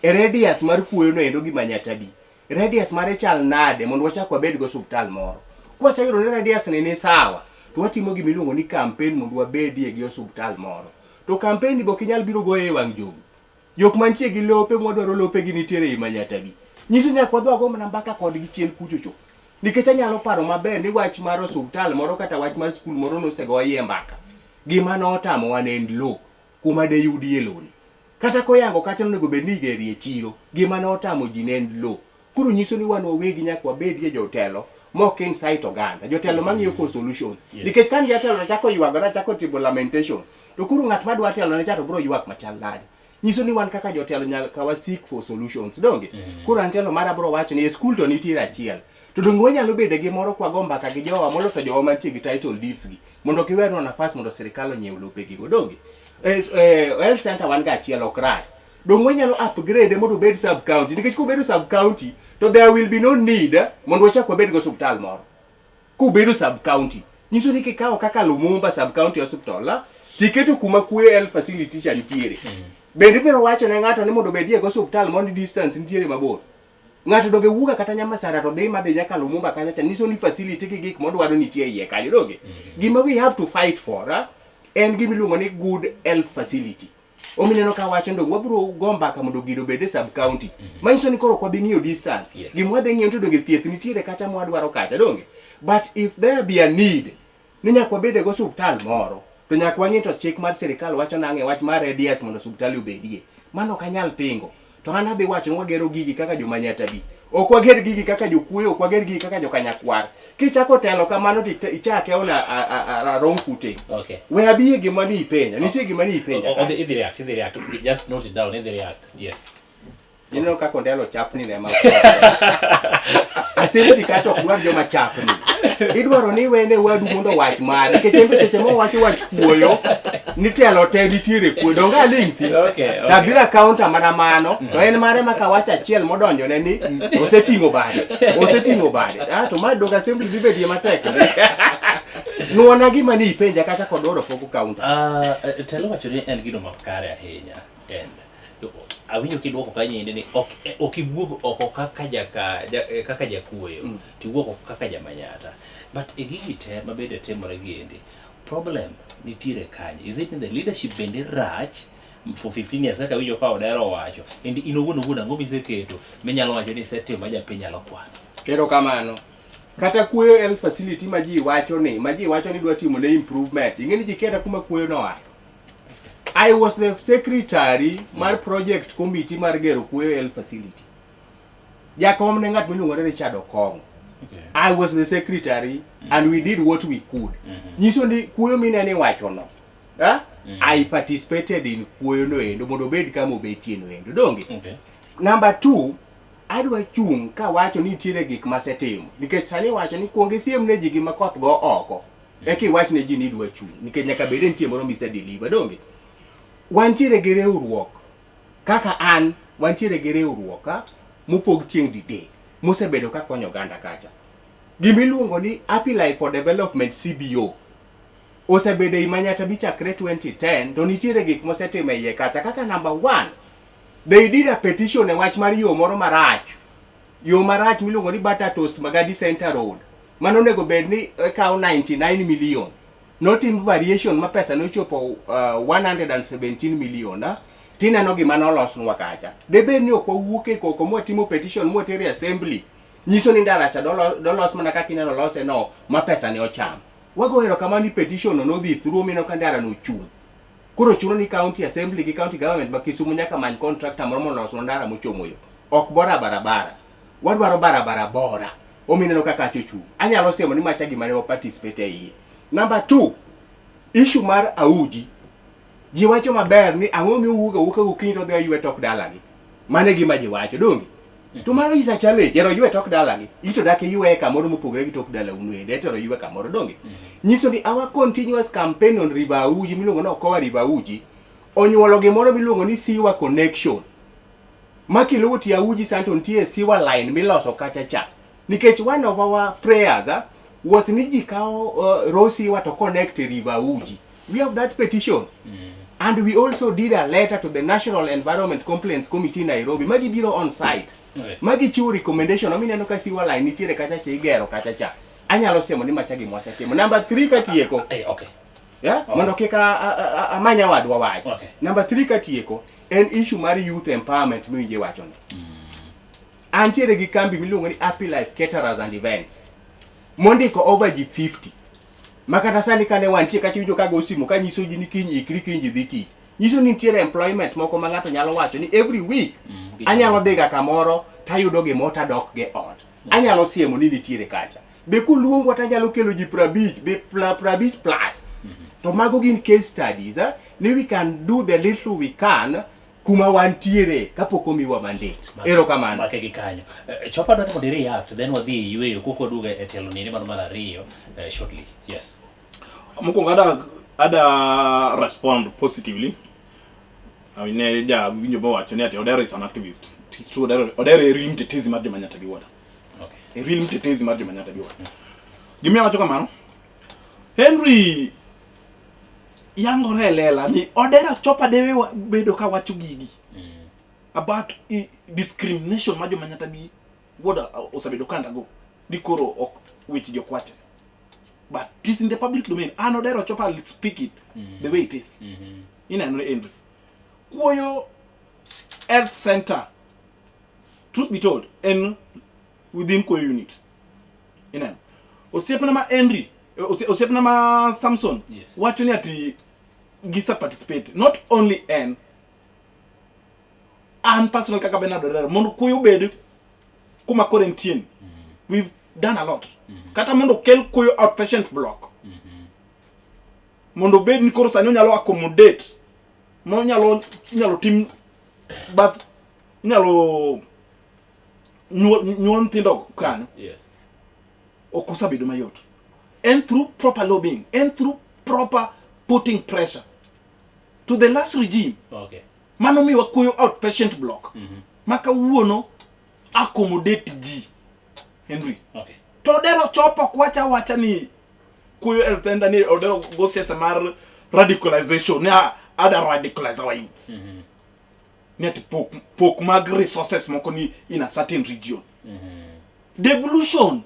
e radius mar kuoyo no endo gi Manyatabi. Radius mare chal nade mondo wachak wabed go osuptal moro. Kwaseyudo ni radius ni ni sawa, to watimo gima iluongo ni campaign mondo wabedie gi osuptal moro. To campaign ni be ok inyal biro goye e wang' jowi. Jok mantie gi lope mwadwaro lope gi nitiere ei Manyatabi. Nyiso nyaka wadhi wago mana mbaka kodgi chien kuchocho. Nikech anyalo paro maber ni wach mar osuptal moro kata wach mar skul moro nosegoyie mbaka. Gima notamowa ne en lo, kuma de yudie loni. Kata koyango kacha nonego bed ni igerie chiro, gima notamo ji ne en lo. Koro nyiso ni wan wawegi nyaka wabedie jotelo mok incite oganda, jotelo mang'iyo for solutions. Nikech ka jatelo to chako ywagore, chako timo lamentation, to koro ng'at madwa telo ne cha to biro ywak machal nade? Nyiso ni wan kaka jotelo nyaka wa seek for solutions, donge? Koro an telo mara biro wacho ni e skul to nitiere achiel. To donge wanyalo bedo gi moro kwago mbaka gi jowa molo to jowa mantie gi title deeds gi mondo kiwenwa nafas mondo sirikal onyiew lopegi go, donge? Health center wan ga achiel ok rach. Donge wanyalo upgrade mondo obed sub county nikech kobedo sub county to there will be no need mondo wachak wabed gi osuptal moro. Kobedo sub county nyiso ni kikawo kaka Lumumba sub county hospital tiketo kuma Kuoyo health facility cha nitiere. Bende ibiro wacho ne ng'ato ni mondo obedie gi osuptal mondo distance nitiere mabor. Ng'ato donge wuoga kata Nyamasara to dhi madhi nyaka Lumumba kacha cha nyiso ni facility gi gik modwaro nitie iye kanyo donge. Gima we have to fight for en gima iluongo ni good health facility. Omineno ka wacho ndo wabiro go mbaka mondo gino obed e sub county. Manyiso ni koro ok wabi ng'iyo distance. Gima wadhi ng'iyo to donge thieth nitiere kacha mwadwaro kacha donge. But if there be a need ni nyaka wabed e osuptal moro to nyaka wang'i to chik mar sirikal wacho nang'e wach mar radius mondo osuptal obedie. Mano ok anyal pingo. To an adhi wacho ni wagero gigi kaka jomanyatabi. Ok wager gigi kaka jokuoyo, ok wager gigi kaka jokanyakwar. Kichako telo kamano to ichake on a wrong footing. We abiye gima ni ipenja. Nitie gima ni ipenja. Idhi react, idhi react. Just note it down, idhi react. Yes. Ineno kaka Ondelo chapni ne ma. Assembly kacha ok dwar joma chapni. Idwaro ni iwene wadu mondo owach mare. Nikech en be seche mowacho wach kuoyo, ni telo te nitiere kuoyo. Donge aling' thi? To abiro counter mana mano, to en mare ma kawacho achiel modonjone ni oseting'o bade. Oseting'o bade. Ah, to ma donge assembly dhi bedie matek. Nuona gima ni ipenja kacha kod dwaro pok counter. Telo wacho ni en gino makare ahinya. And awinjo kidwoko kanyo ende ni ok iwuog oko kaka jaka, ja, kaka jakuoyo tiwuok oko kaka jamanyata. But e gigi te mabende timore gi endi, problem nitiere kanye? Is it ni the leadership bende rach For 15 years kaka winjo ka Odero owacho, and in owuon owuon ang'o miseketo minyalo wacho ni isetimo ma japiny nyalo kwano? Erokamano. Kata Kuoyo Health Facility ma ji wacho ni, ma ji wacho ni dwa timo ne improvement. Ing'e ni ji kia kata kuma Kuoyo noaye. I was the secretary mar project committee mar gero Kuoyo Health Facility. Jakom ne ng'at miluongo ni Richard Okong'o. Okay. I was the secretary and we did what we could. Nyiso ni kuoyo minene iwacho no. Eh? I participated in kuoyo no endo mondo obed kama obetie no endo. Donge? Okay. Number 2, adwa chung' kawacho ni nitiere gik masetimo. Nikech sani iwacho ni kuong isiem ne ji gima koth go oko. Eka iwach ne ji ni idwa chung'. Nikech nyaka bed ni nitie moro mise deliver. Donge? Wantiere gi riwruok kaka an wantiere gi riwruok ka mopog tieng' didek mosebedo ka konyo oganda kacha. Gimiluongo ni Happy Life for Development CBO osebedo ei Manyatta bi chakre 2010 to nitiere gik mosetimo e iye kacha kaka number 1 they did a petition e wach mar yo moro marach yo marach miluongo ni Butter Toast Magadi Center Road mano onego bed ni ikawo 99 million notim variation ma pesa nochopo 117 million ah. Tineno gima nolosnwa kacha debed ni ok wawuok e koko mwatimo petition mwatero e assembly nyiso ni ndara cha dolos mana kaka ineno lose no ma pesa ne ocham wago erokamano ni petition no nodhi through mineno ka ndara no ochung' koro chuno ni county assembly gi county government ma Kisumu nyaka many contractor moro mondo olosnwa ndara mochomo yo ok bora barabara wadwaro barabara bora omineno kaka kacha ochung' anyalo siemo ni macha gima ne wa participate e iye number 2 issue mar auji ji wacho maber ni ang'o mi owuok awuoka gokinyi to odhi oywe tok dalagi mano e gima ji wacho donge to mano is a challenge ero ywe tok dalagi ito dak iywe kamoro mopogore gi tok dalau no ende to ywe kamoro donge nyiso ni our continuous campaign on River Auji miluongo ni Okoa River Auji onyuolo gimoro miluongo ni sewer connection ma kiluwo tie Auji sani to nitie sewer line miloso kacha cha nikech one of our prayers was ni ji kawo raw sewer to connect e River Auji we have that petition and we also did a letter to the National Environment Complaints Committee Nairobi ma gibiro on site ma gichiwo recommendation omineno ka sewer line nitiere kacha cha igero kacha cha anyalo siemo ni macha gima wasetimo number 3 katieko Okay. Yeah? Mondo kik amanya wadwa wach. Okay. Number 3 katieko en issue mar youth empowerment miwinje wacho ni. Antiere gi kambi miluongo ni Happy Life Caterers and Events. Mondiko over ji 50. Ma kata sani kane wantie kacha iwinjo ka go simu kanyiso ji ni kiny ikri kiny ji dhi tich. Nyiso ni nitiere employment moko ma ng'ato nyalo wacho ni every week anyalo dhiga kamoro tayudo gimoro tadok ge ot. Anyalo siemo ni nitiere kacha. Be koluongwa tanyalo kelo ji 50 be 50 plus. To mago gin case studies ni we can do the little we can kuma wantiere kapok omiwa mandate. Erokamano. Make gi kanyo. Chopa dwani mondo i react then wadhi e yueyo kok waduogo e tielo nini mano mar ariyo shortly. Yes. Mokwongo ada respond positively. Ne ja winjo mowacho ni ati Odero is an activist. It is true, Odero e real mtetezi mar joma Nyata gi Wada. Okay. E real mtetezi mar joma Nyata gi Wada. Gimiyo awacho kamano, Henry yangore e lela ni Odero chopa dewe bedo ka wacho gigi about discrimination ma joma Nyata gi Wada osebedo ka ndago ni koro ok weche ji ok wachre. But it is in the public domain. An Odero Chopa will speak it the way it is. Ineno Henry. Kuoyo Health Center, truth be told, en within Kuoyo unit. Ineno. Osiepna ma Henry, osiepna ma Samson, wacho ni ati gisa participate. Not only en, an personal kaka Bernard Odero, mondo Kuoyo obed kuma koro entie ni. We've done a lot. Kata mondo kel Kuoyo outpatient block. Mondo obed ni koro sani onyalo accommodate, ma inyalo tim bath, inyalo nyuol nyithindo kanyo. Ok osebedo mayot. En through proper lobbying, en through proper putting pressure to the last regime. Mano miwa Kuoyo outpatient block. Ma kawuono accommodate ji. Henry. To Odero chopo ok wacha wacha ni Kuoyo Health Center ni Odero go siasa mar radicalization ni ada radicalize our youths. Ni ati pok mag resources moko ni in a certain region. Devolution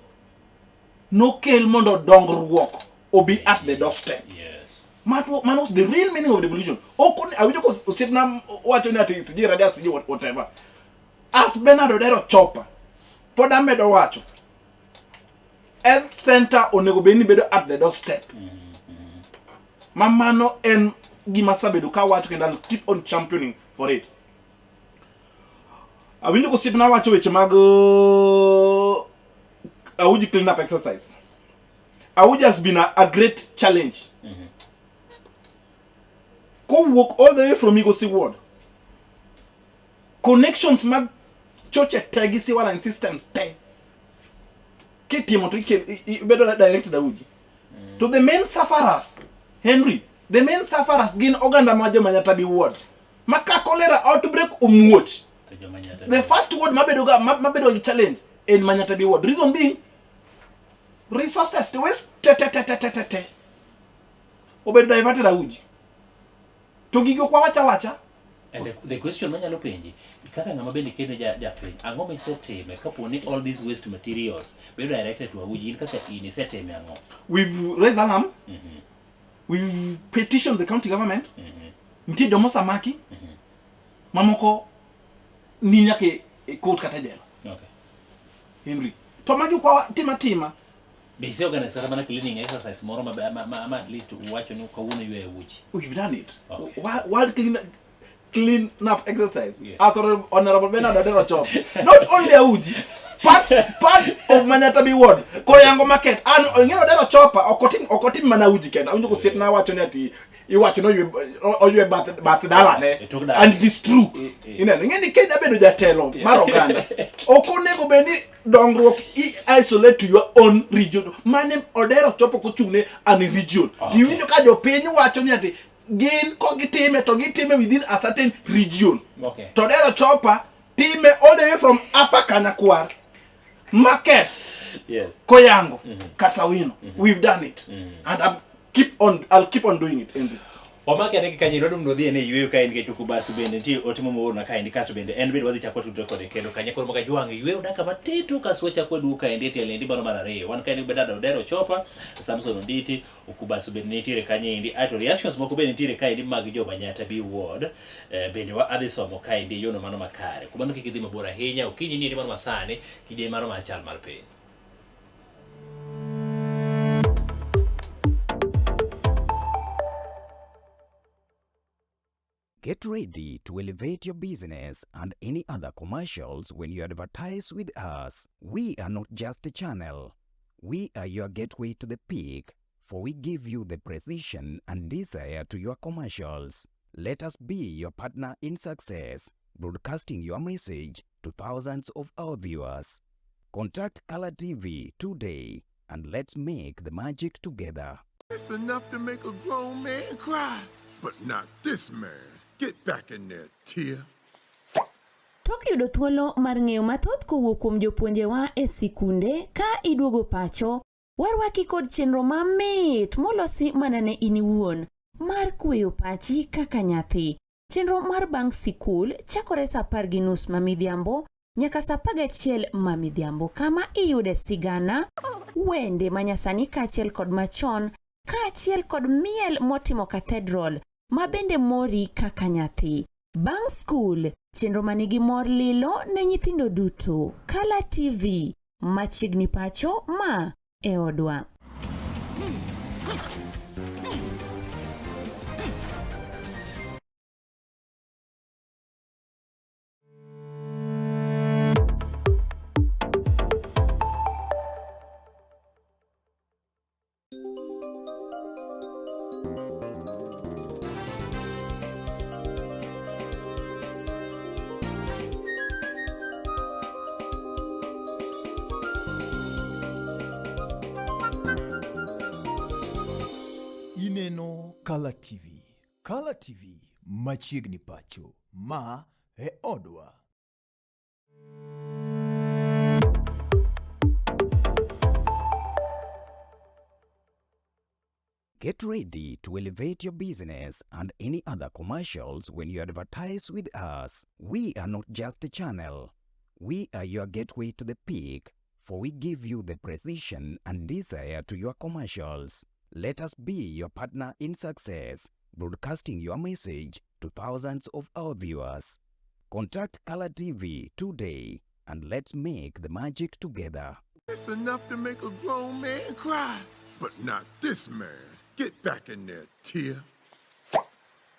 nokel mondo dongruok obi at the doorstep. Mano was the real meaning of devolution. Ok awinjo ko osiepna wacho ni ati sijui radius sijui whatever. As Bernard Odero Chopa, pod amedo wacho. Health center onego bed ni bedo at the doorstep. Ma mano en gima asebedo kawacho kendo I'll keep on championing for it. Awinjo ko osiepna wacho weche mag Auji clean up exercise. Auji has been a great challenge. Kowuok all the way from Migosi Ward. Connections mag choche te gi sewer line systems te. Kitimo to ibedo directed Auji. To the main sufferers, Henry, the main sufferers gin oganda ma joma Nyatabi Ward. Ma ka cholera outbreak omuoch, To joma Nyatabi. the first ward mabedo ga mabedo gi challenge en Manyatabi Ward. Reason being, resources te waste te te te te te te te. Obedo diverted Auji. To gigi ok wawacha wacha. And the question manyalo penji, kaka ng'ama bende kene japiny, ang'o misetime kapo ni all these waste materials bedo directed to Auji, in kaka in isetime ang'o? We've raised alarm. We've petitioned the county government. Nitie joma osamaki. Mamoko ni nyaka e court kata e jela. Henry. To magi ok watim atima. Be ise organize kata mana cleaning exercise moro ma at least uwacho ni kawuono yweyo wuochi? We've done it. Okay. World clean up exercise. Yes. As Honorable Bernard Odero Chop. Not only Auji, parts of Manyatabi Ward, Koyango Market, and Ong'eno Odero Chopa, okotim mana Auji kenda. Awinjo kosiepna wacho ni ati iwacho ni oywe bath dalane. E tok dala. And it is true. Eh. Ineno, ing'e ni ka bedo jatelo mar oganda, ok onego bed ni dongruok i isolate to your own region. Mane Odero Chopo kochung'ne an region. Okay. Iwinjo ka jopiny wacho ni ati gin kogitime to gitime within a certain region. Okay. To Odero Chopa time all the way from Upper Kanyakwar, Market, Yes. Koyango, Kasawino. We've done it. And I'll keep on doing it. Andrew. Wamake ane gi kanyo wadwa mondo wadhi ane yueyo kae nikech Okubasu bende nitie ote moorna kaendi kasto bende en bende wadhi chako watudre kode kendo kanyo koro Makajwang' yueyo dakika matin to kasto wachako waduogo kaendi e tielo endi mano mar ariyo. Wan kaendi Bernard Odero Chopa, Samson Onditi, Okubasu bende nitiere kanyo endi aeto reactions moko bende nitiere kaendi mag jo Manyata B Ward bende wa adhi somo kaendi e yono mano makare. Kuom mano kik idhi mabor ahinya okinyi ni endi mano masani kidieny mano mar chal mar piny. Get ready to elevate your business and any other commercials when you advertise with us. We are not just a channel. We are your gateway to the peak, for we give you the precision and desire to your commercials. Let us be your partner in success, broadcasting your message to thousands of our viewers. Contact Color TV today and let's make the magic together. It's enough to make a grown man cry, but not this man. Get back in there, Tia. Tok yudo thuolo mar ng'eyo mathoth kowuok kuom jopuonjewa e sikunde ka iduogo pacho, warwaki kod chenro mamit molosi mana ne in iwuon mar kweyo pachi kaka nyathi. Chenro mar bang' sikul chakore sa 10:30 ma midhiambo nyaka sa 11 ma midhiambo kama iyude sigana, wende manyasani kaachiel kod machon, kaachiel kod miel motimo cathedral ma bende mori kaka nyathi. Bang' skul, chenro manigi mor lilo ne nyithindo duto. Kala TV, machiegni pacho ma e odwa. Ineno Kala TV. Kala TV machiegni pacho. Ma e odwa. Get ready to elevate your business and any other commercials when you advertise with us. We are not just a channel. We are your gateway to the peak, for we give you the precision and desire to your commercials. Let us be your partner in success, broadcasting your message to thousands of our viewers. Contact Color TV today and let's make the magic together. It's enough to make a grown man cry, but not this man. Get back in there, Tia.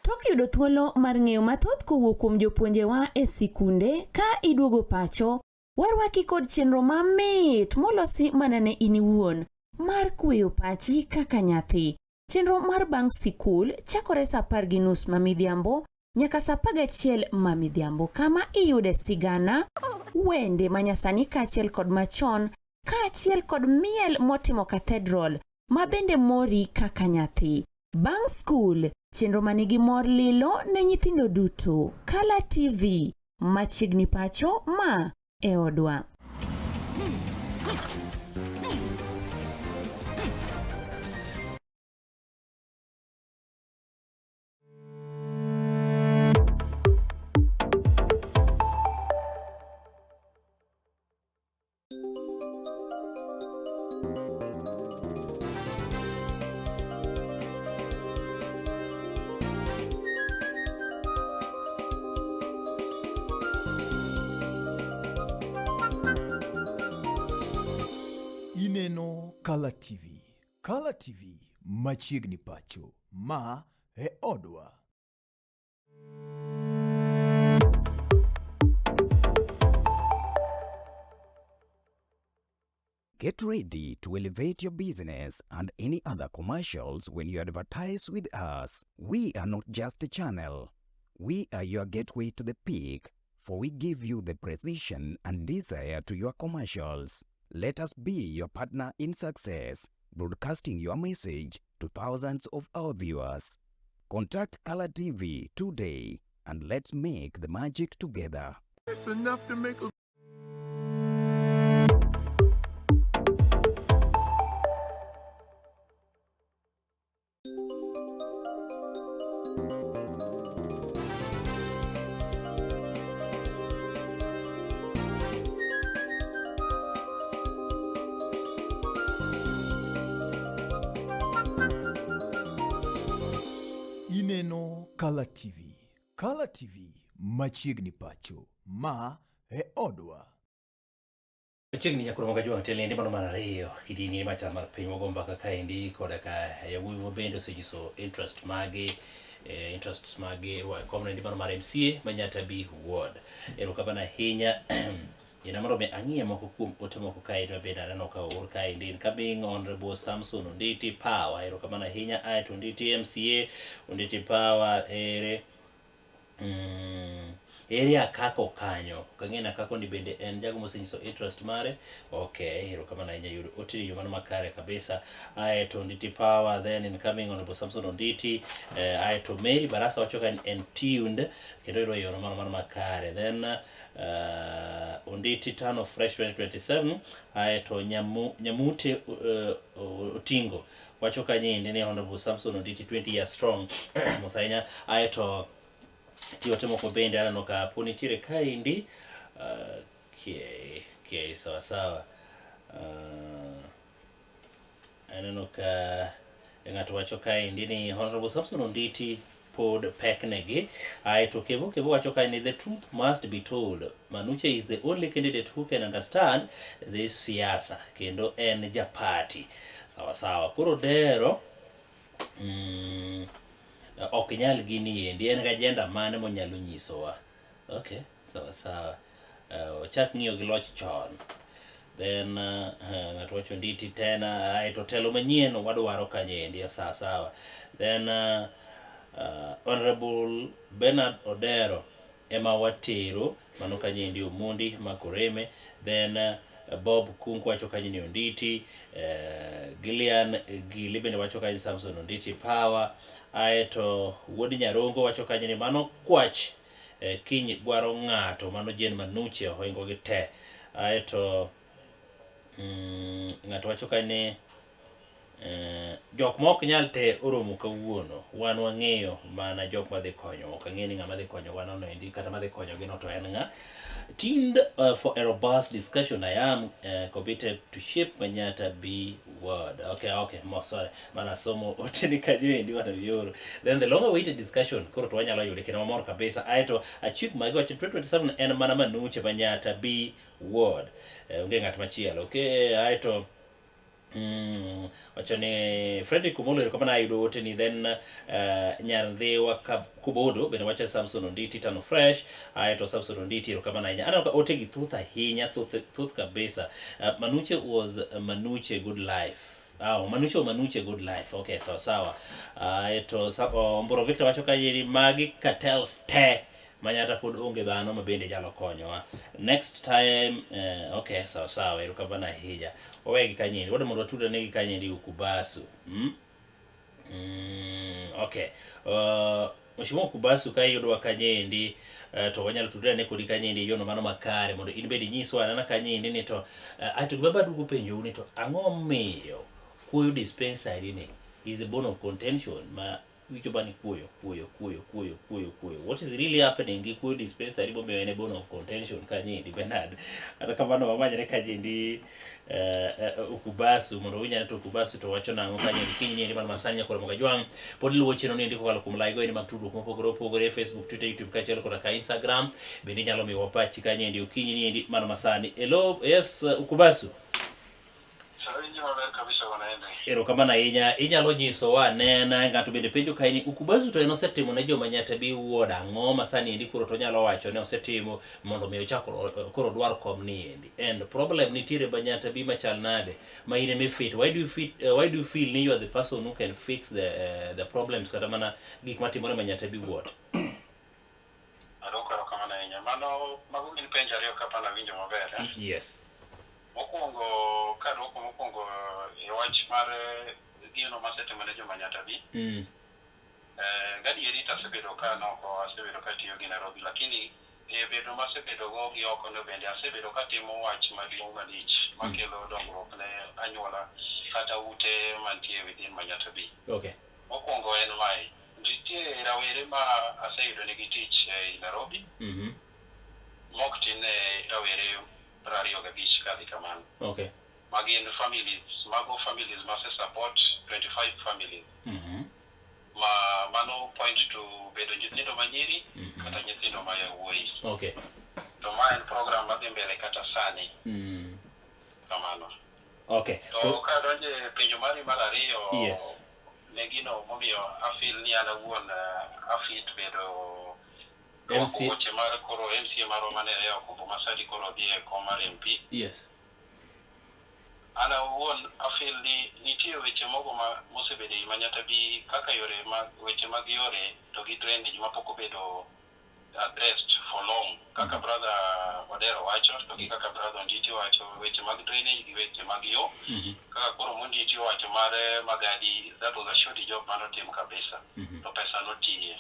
Tok yudo thuolo mar ng'eyo mathoth kowuok kuom jopuonjewa e sikunde ka iduogo pacho, warwaki kod chenro mamit molosi mana ne in iwuon mar kweyo pachi kaka nyathi. Chenro mar bang' sikul chakore sa 10:30 ma midhiambo nyaka sa 11 ma midhiambo kama iyude sigana, wende manyasani kaachiel kod machon kaachiel kod miel motimo cathedral ma bende mori kaka nyathi. Bang' skul, chenro manigi mor lilo ne nyithindo duto. Kala TV, machiegni pacho ma e odwa. Ineno Kala TV. Kala TV machiegni pacho. Ma e odwa. Get ready to elevate your business and any other commercials when you advertise with us. We are not just a channel. We are your gateway to the peak, for we give you the precision and desire to your commercials. Let us be your partner in success, broadcasting your message to thousands of our viewers. Contact Color TV today and let's make the magic together. It's enough to make a Ineno Kala TV. Kala TV machiegni pacho. Ma e odwa. Machiegni nyakuro moga jwang' telende mano mar ariyo kidini machal mar piny wago mbaka kaendi koda ka yawuowi bende osenyiso interest magi interests magi komno mano mar MCA ma Nyatabi Ward. Erokamano ahinya Ina mondo mi ang'iye moko kuom ote moko kaendi mabende aneno ka oor kaendi. Incoming Honorable Samson Onditi Power. Erokamano ahinya. Aeto Onditi MCA, Onditi Power ere ere Akako kanyo. Ok ang'e ni Akako ni bende en jago mosenyiso interest mare. Okay, erokamano ahinya yudo ote yo mano makare kabisa. Aeto Onditi Power, then incoming Honorable Samson Onditi. Aeto Mary Barasa wacho ka en tuned kendo yudo yo mano mano makare. Then Onditi Tano Fresh 2027. Aeto Nyamute Otingo wacho kanyo ni Honorable Samson Onditi 20 years strong. Mos ahinya. Aeto tiote moko bende aneno ka po nitiere kaendi. Okay, sawa sawa. Aneno ka ng'ato wacho kaendi ni Honorable Samson Onditi pod peknegi. Aeto Kevo Kevo wacho kae ni the truth must be told. Manuche is the only candidate who can understand this siasa kendo en japati. Sawa sawa. Koro dero ok nyal gini endi en gi agenda mane monyalo nyisowa. Okay, sawa sawa. Ochak ng'iyo gi loch chon. Then ng'ato wacho Onditi tena. Aeto telo manyien wadwaro kanyo endi. Sawa sawa. Then Honorable Bernard Odero ema watero mano kanyo endi Omondi Makoreme. Then Bob Kunku wacho kanyo ni Onditi. Gillian Gili bende wacho kanyo Samson Onditi Power. Aeto Wuod Nyarongo wacho kanyo ni mano kwach kiny gwaro ng'ato mano Jane Manuche ohingo gi te. Aeto ng'ato wacho kanyo ni Jok ma ok nyal te oromo kawuono, wan wang'eyo mana jok madhi konyo, ok ang'e ni ng'ama dhi konyo wan endi kata madhi konyogi no to en ng'a. Tuned for a robust discussion. I am committed to shape Manyatta B ward. Okay, mo sorry. Mana somo oteni kanyo endi wana yoro. Then the long awaited discussion koro to wanyalo yude kendo mamor kabisa. Aeto achik magi wacho 2027 en mana Manuche Manyatta B ward. Onge ng'at machielo. Okay, aeto wacho ni Frederick Omolo, erokamano ayudo oteni. Then nyar Ndhiwa Kubodo bende wacho Samson Onditi tano fresh. Aeto Samson Onditi, erokamano ahinya. Aneno ka ote gi thoth ahinya, thoth thoth kabisa. Manuche was Manuche good life. Ah, Manuche o Manuche good life. Okay, sawa sawa. Aeto oh, Mboro Victor wacho kayeri magi cartels te Manyatta pod onge dhano ma bende nyalo konyowa next time. Okay, sawa sawa, erokamano ahinya. Wawegi kanyendi wadwa mondo watudre negi kanyendi Ukubasu. Okay, Mheshimiwa Ukubasu, ka iyudowa kanyendi, to wanyalo tudre ane kodi kanyendi e yono mano makare mondo in bende inyiswa anena kanyendi ni to ato gima baduogo penjou ni to ang'o miyo kuoyo dispensary ni is the bone of contention ma wicho bani kuoyo kuoyo kuoyo kuoyo kuoyo kuoyo. What is really happening gi kuoyo dispensary momiyo en e bone of contention kanyendi, Bernard? Kata kamano wamanyre kanyendi Ukubasu mondo winjane to Ukubasu to wacho nang'o kanyendi kiny niendi man masani. Nyakoro Mogajwang' pod luwo chenro niendi kokalo kuom like goendi mag tudruok mopogore opogore, Facebook, Twitter, YouTube kaachiel koda ka Instagram. Bende inyalo miyowa pachi kanyendi okinyi niendi mano masani. Hello, yes, Ukubasu. Awinji maber kabisa, bwana Henry. Erokamano ahinya. Inyalo nyisowa anena, ng'ato bende penjo kae ni Ukubasu to en osetimo ne joma Nyata B ward ang'o ma sani endi koro to onyalo wacho ne osetimo mondo mi ochak koro dwar kom ni endi. And problem nitiere ba Nyata B machal nade ma in ema fit? Why do you feel ni you are the person who can fix the problems kata mana gik matimore ma Nyata B ward? Adwoko erokamano ahinya. Mano mago gin penjo ariyo kapana awinjo maber. Eh? Yes. Mokwongo, kadwoko mokwongo e wach mar gino masetimo ne joma Nyata B. Gadieri to asebedo ka noko, asebedo katiyo gi Nairobi, lakini e bedo masebedo go gi oko no bende asebedo katimo wach maduong' malich makelo dongruok ne anyuola kata ute mantie within Manyatta B. Mokwongo en mae, nitie rawere ma aseyudo nigi tich ei Nairobi, mok tin ne rawere 25 kadhi kamano. Ma gin families, mago families mase support 25 families. Ma mano point to bedo nyithindo manyiri kata nyithindo ma yawuoyi. To ma en program madhi mbele kata sani kamano. To kadonje penjo mari mar ariyo, ne gino momiyo afeel ni an awuon afit bedo MC. weche mar koro MCA marwa mane Okombo Masadi koro dhi e kom mar MP. An awuon afeel ni nitie weche moko ma mosebedo ei Manyatta B kaka yore mag weche mag yore to gi drainage mapok obedo addressed for long, kaka brother Odero wacho to gi kaka brother Onditi wacho, weche mag drainage gi weche mag yo, kaka koro Monditi owacho mar Magadi, that was a shoddy job manotim kabisa, to pesa notiye.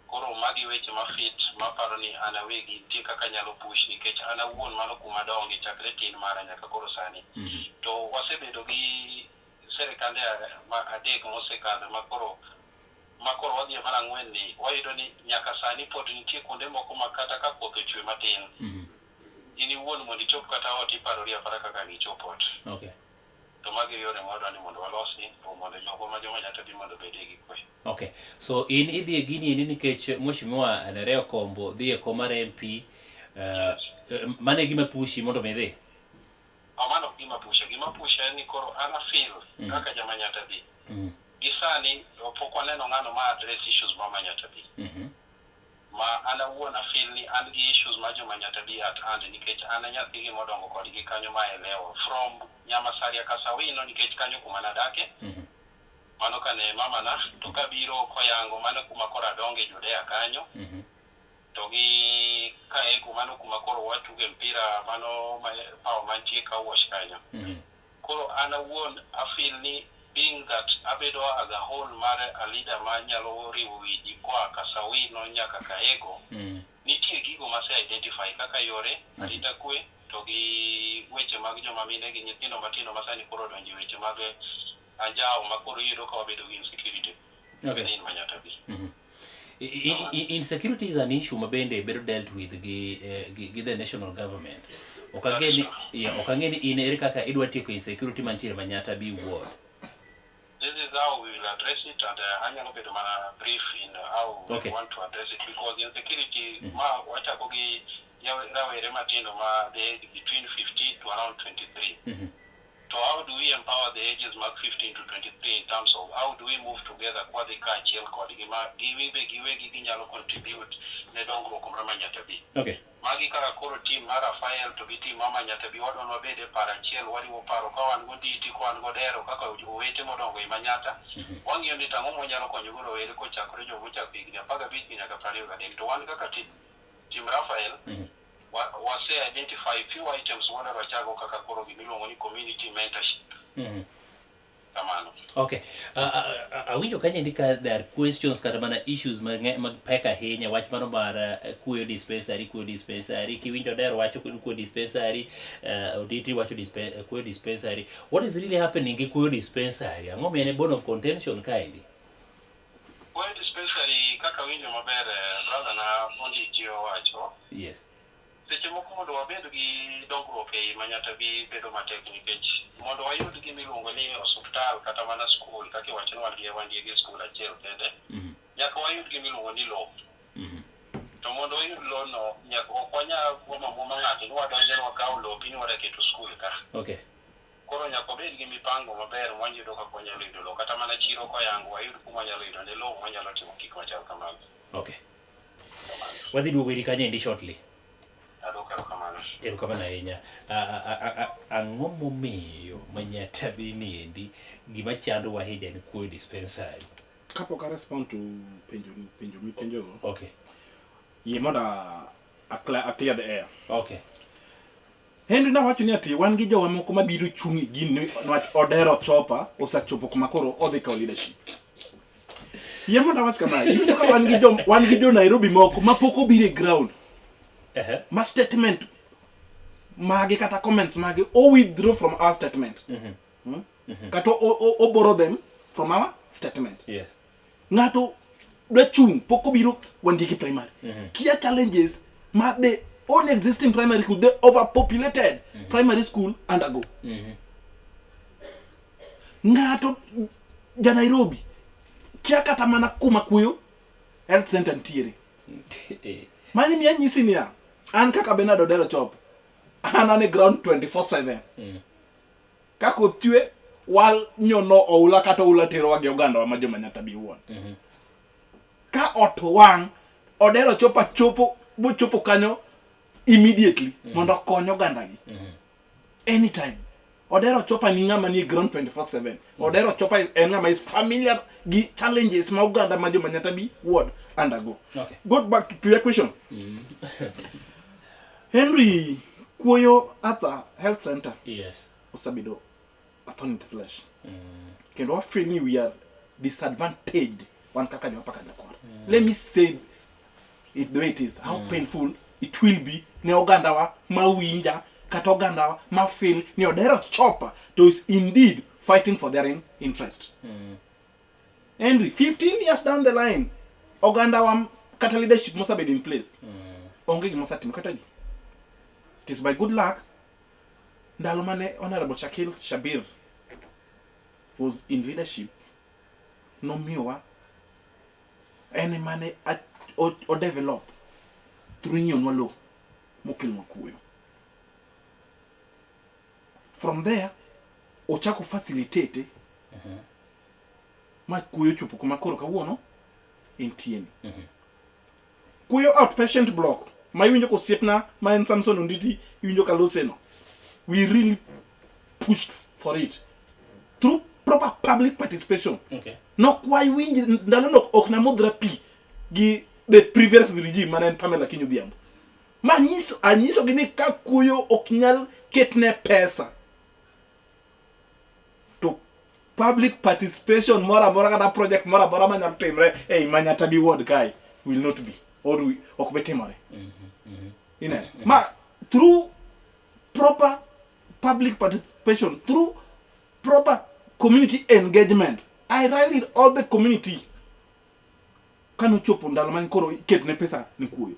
Koro magi weche ma fit maparo ni an awegi nitie kaka anyalo push, nikech an awuon mano kuma donge chakre tin mara nyaka koro sani. To wasebedo gi sirikande ma adek mosekadho, ma koro wadhi e mar ang'wen ni wayudo ni nyaka sani pod nitie kuonde moko ma kata ka koth ochwe matin, in iwuon mondo ichop kata ot iparori apara kaka ang' ichop ot. To magi e yore mwadwa ni mondo walosi to mondo jogo ma joma Nyata B mondo obedie gi kwe. Okay. So in idhi e gini endi nikech Mheshimiwa Nerea Kombo dhi e kom mar MP, mano e gima pushi mondo mi idhi? Oh, mano ok gima pusha. Gima pusha en ni koro an afeel kaka jama Nyata B. Gi sani pok waneno ng'ano ma address issues ma Manyata B. Ma an awuon afeel ni an gi issues ma joma Nyata B at hand, nikech an e nyathigi modongo kodgi kanyo ma elewa from Nyamasaria Kasawino, nikech kanyo kuma nadake. Mano kane mamana to kabiro koyango mano kuma koro adonge Judea kanyo. To gi Kaego mano kuma koro watuge mpira, mano paw mantie Kawash kanyo. Koro an awuon afeel ni being that abedo as a whole mar a leader ma nyalo riwo wi ji koa Kasawino nyaka Kaego, nitie gigo mase identify kaka yore, arita kwe, to gi weche mag joma mine gi nyithindo matindo ma sani koro odonjo e weche mag anjawo ma koro iyudo ka wabedo gi insecurity Okay. in Manyatta B. Insecurity is an issue ma bende bedo dealt with gi, gi the national government. Ok ang'e ni, yeah, ok ang'e ni in ere kaka idwa tieko insecurity mantiere Manyatta B ward. This is how we will address it, and anyalo bedo mana brief in how we want to address it, because insecurity ma wachako gi rawere matindo ma the age between 15 to around 23. To how do we empower the ages mag 15 to 23 in terms of how do we move together kwadhi kaachiel kodgi ma giwibe giwegi ginyalo contribute ne dongruok mar Manyatta B. Magi kaka koro team mar Rafael to gi team mar Manyatta B wadwa ni wabed e paro achiel, wariwo paro ka wan go Nditi, ka wan go Dero kaka owete modongo e Manyatta. Wang'iyo ni to ang'o mwanyalo konyo go rowere kochakore joma ochako higni 15 nyaka 23. To wan kaka team Rafael, wase identify few items mwadwaro wachago kaka koro gimiluongo ni community mentorship. Kamano. Okay. Awinjo kanyo ka there are questions kata mana issues mag pek ahinya wach mano mar kuoyo dispensary, kuoyo dispensary, kiwinjo Dero wacho kuoyo dispensary, Onditi wacho kuoyo dispensary. What is really happening gi kuoyo dispensary? Ang'o miyo en bone of contention kaendi? Kuoyo dispensary kaka winjo maber, brother na Onditi owacho. Seche moko mondo wabed gi dongruok ei Manyatta B bedo matek nikech mondo wayud gima iluongo ni osuptal kata mana skul kaka iwacho ni wan gi skul achiel kende, nyaka wayud gima iluongo ni lowo. To mondo wayud lowo no, nyaka ok wanyal kuomo amwoma ng'ato ni wadonjo ni wakawo lopi ni wadwa keto skul ka. Koro nyaka wabed gi mipango maber mwayudo kaka wanyalo yudo lowo, kata mana chiro koyango wayud kuma wanyalo yudo ne lowo mwanyalo timo gik machal kamago. Okay. Wadhi duogo iri kanyo endi shortly. Adwoko erokamano. Erokamano ahinya. Ang'o momiyo Manyatta B ni endi gima chandowa ahinya en kuoyo dispensary? Kapok a respond to penjo mipenjogo. Yie mondo a clear the air. Henry nawacho ni ati wan gi jowa moko mabiro chung' e gini niwach Odero Chopa osechopo kuma koro odhi kawo leadership. Yie mondo awach kama, iwinjo ka wan gi jo Nairobi moko mapok obiro e ground. Ma statement magi kata comments magi o withdraw from our statement. Kata o borrow them from our statement. Ng'ato dwa chung' pok obiro Wandiki primary. Kia challenges ma the only existing primary school, the overpopulated primary school undergo. Ng'ato ja Nairobi kia kata mana kuma kuyo health center nitiere. Mani miya nyisi niya, an kaka Bernard Odero Chop, an e ground 24/7. Ka koth chwe, wal nyono oula kata oula terowa gi ogandawa ma joma Manyatta B wuon. Ka ot wang', Odero Chopa chopo bochopo kanyo immediately mondo okony ogandagi. Anytime. Odero Chopa ni ng'ama nie ground 24/7. Odero Chopa en ng'ama is familiar gi challenges ma oganda ma joma Manyatta B ward undergo. Go back to your question. Henry, kuoyo at a health center. Osebedo a thorn in the flesh. Kendo wa feel ni we are disadvantaged wan kaka jo Upper Kajakor. Let me say it the way it is, how painful it will be ne ogandawa ma winja kata ogandawa ma feel ni Odero Chopa to is indeed fighting for their interest. Henry, 15 years down the line, ogandawa kata leadership mosebedo in place. Onge gima osetimo kata di. It is by good luck ndalo mane Honorable Shakil Shabir was in leadership, nomiyowa en mane o develop through nyiewnwa lowo mokelnwa kuoyo. From there ochako facilitate ma kuoyo chopo kuma koro kawuono entie ni. Kuoyo outpatient block ma iwinjo kosiepna ma en Samson Onditi iwinjo kaloseno. We really pushed for it through proper public participation. Nok wawinj ndalo no ok namodhra pi gi the previous regime mane en Pamela Akinyi Odhiambo. Ma anyiso gi ni ka kuoyo ok nyal ketne pesa to public participation moro amora kata project moro amora manyalo timre ei Manyatta B ward kae will not be or ok bi timore. Ineno? Ma through proper public participation, through proper community engagement. I rallied all the community. Kanochopo ndalo mane koro iketne pesa ne kuoyo.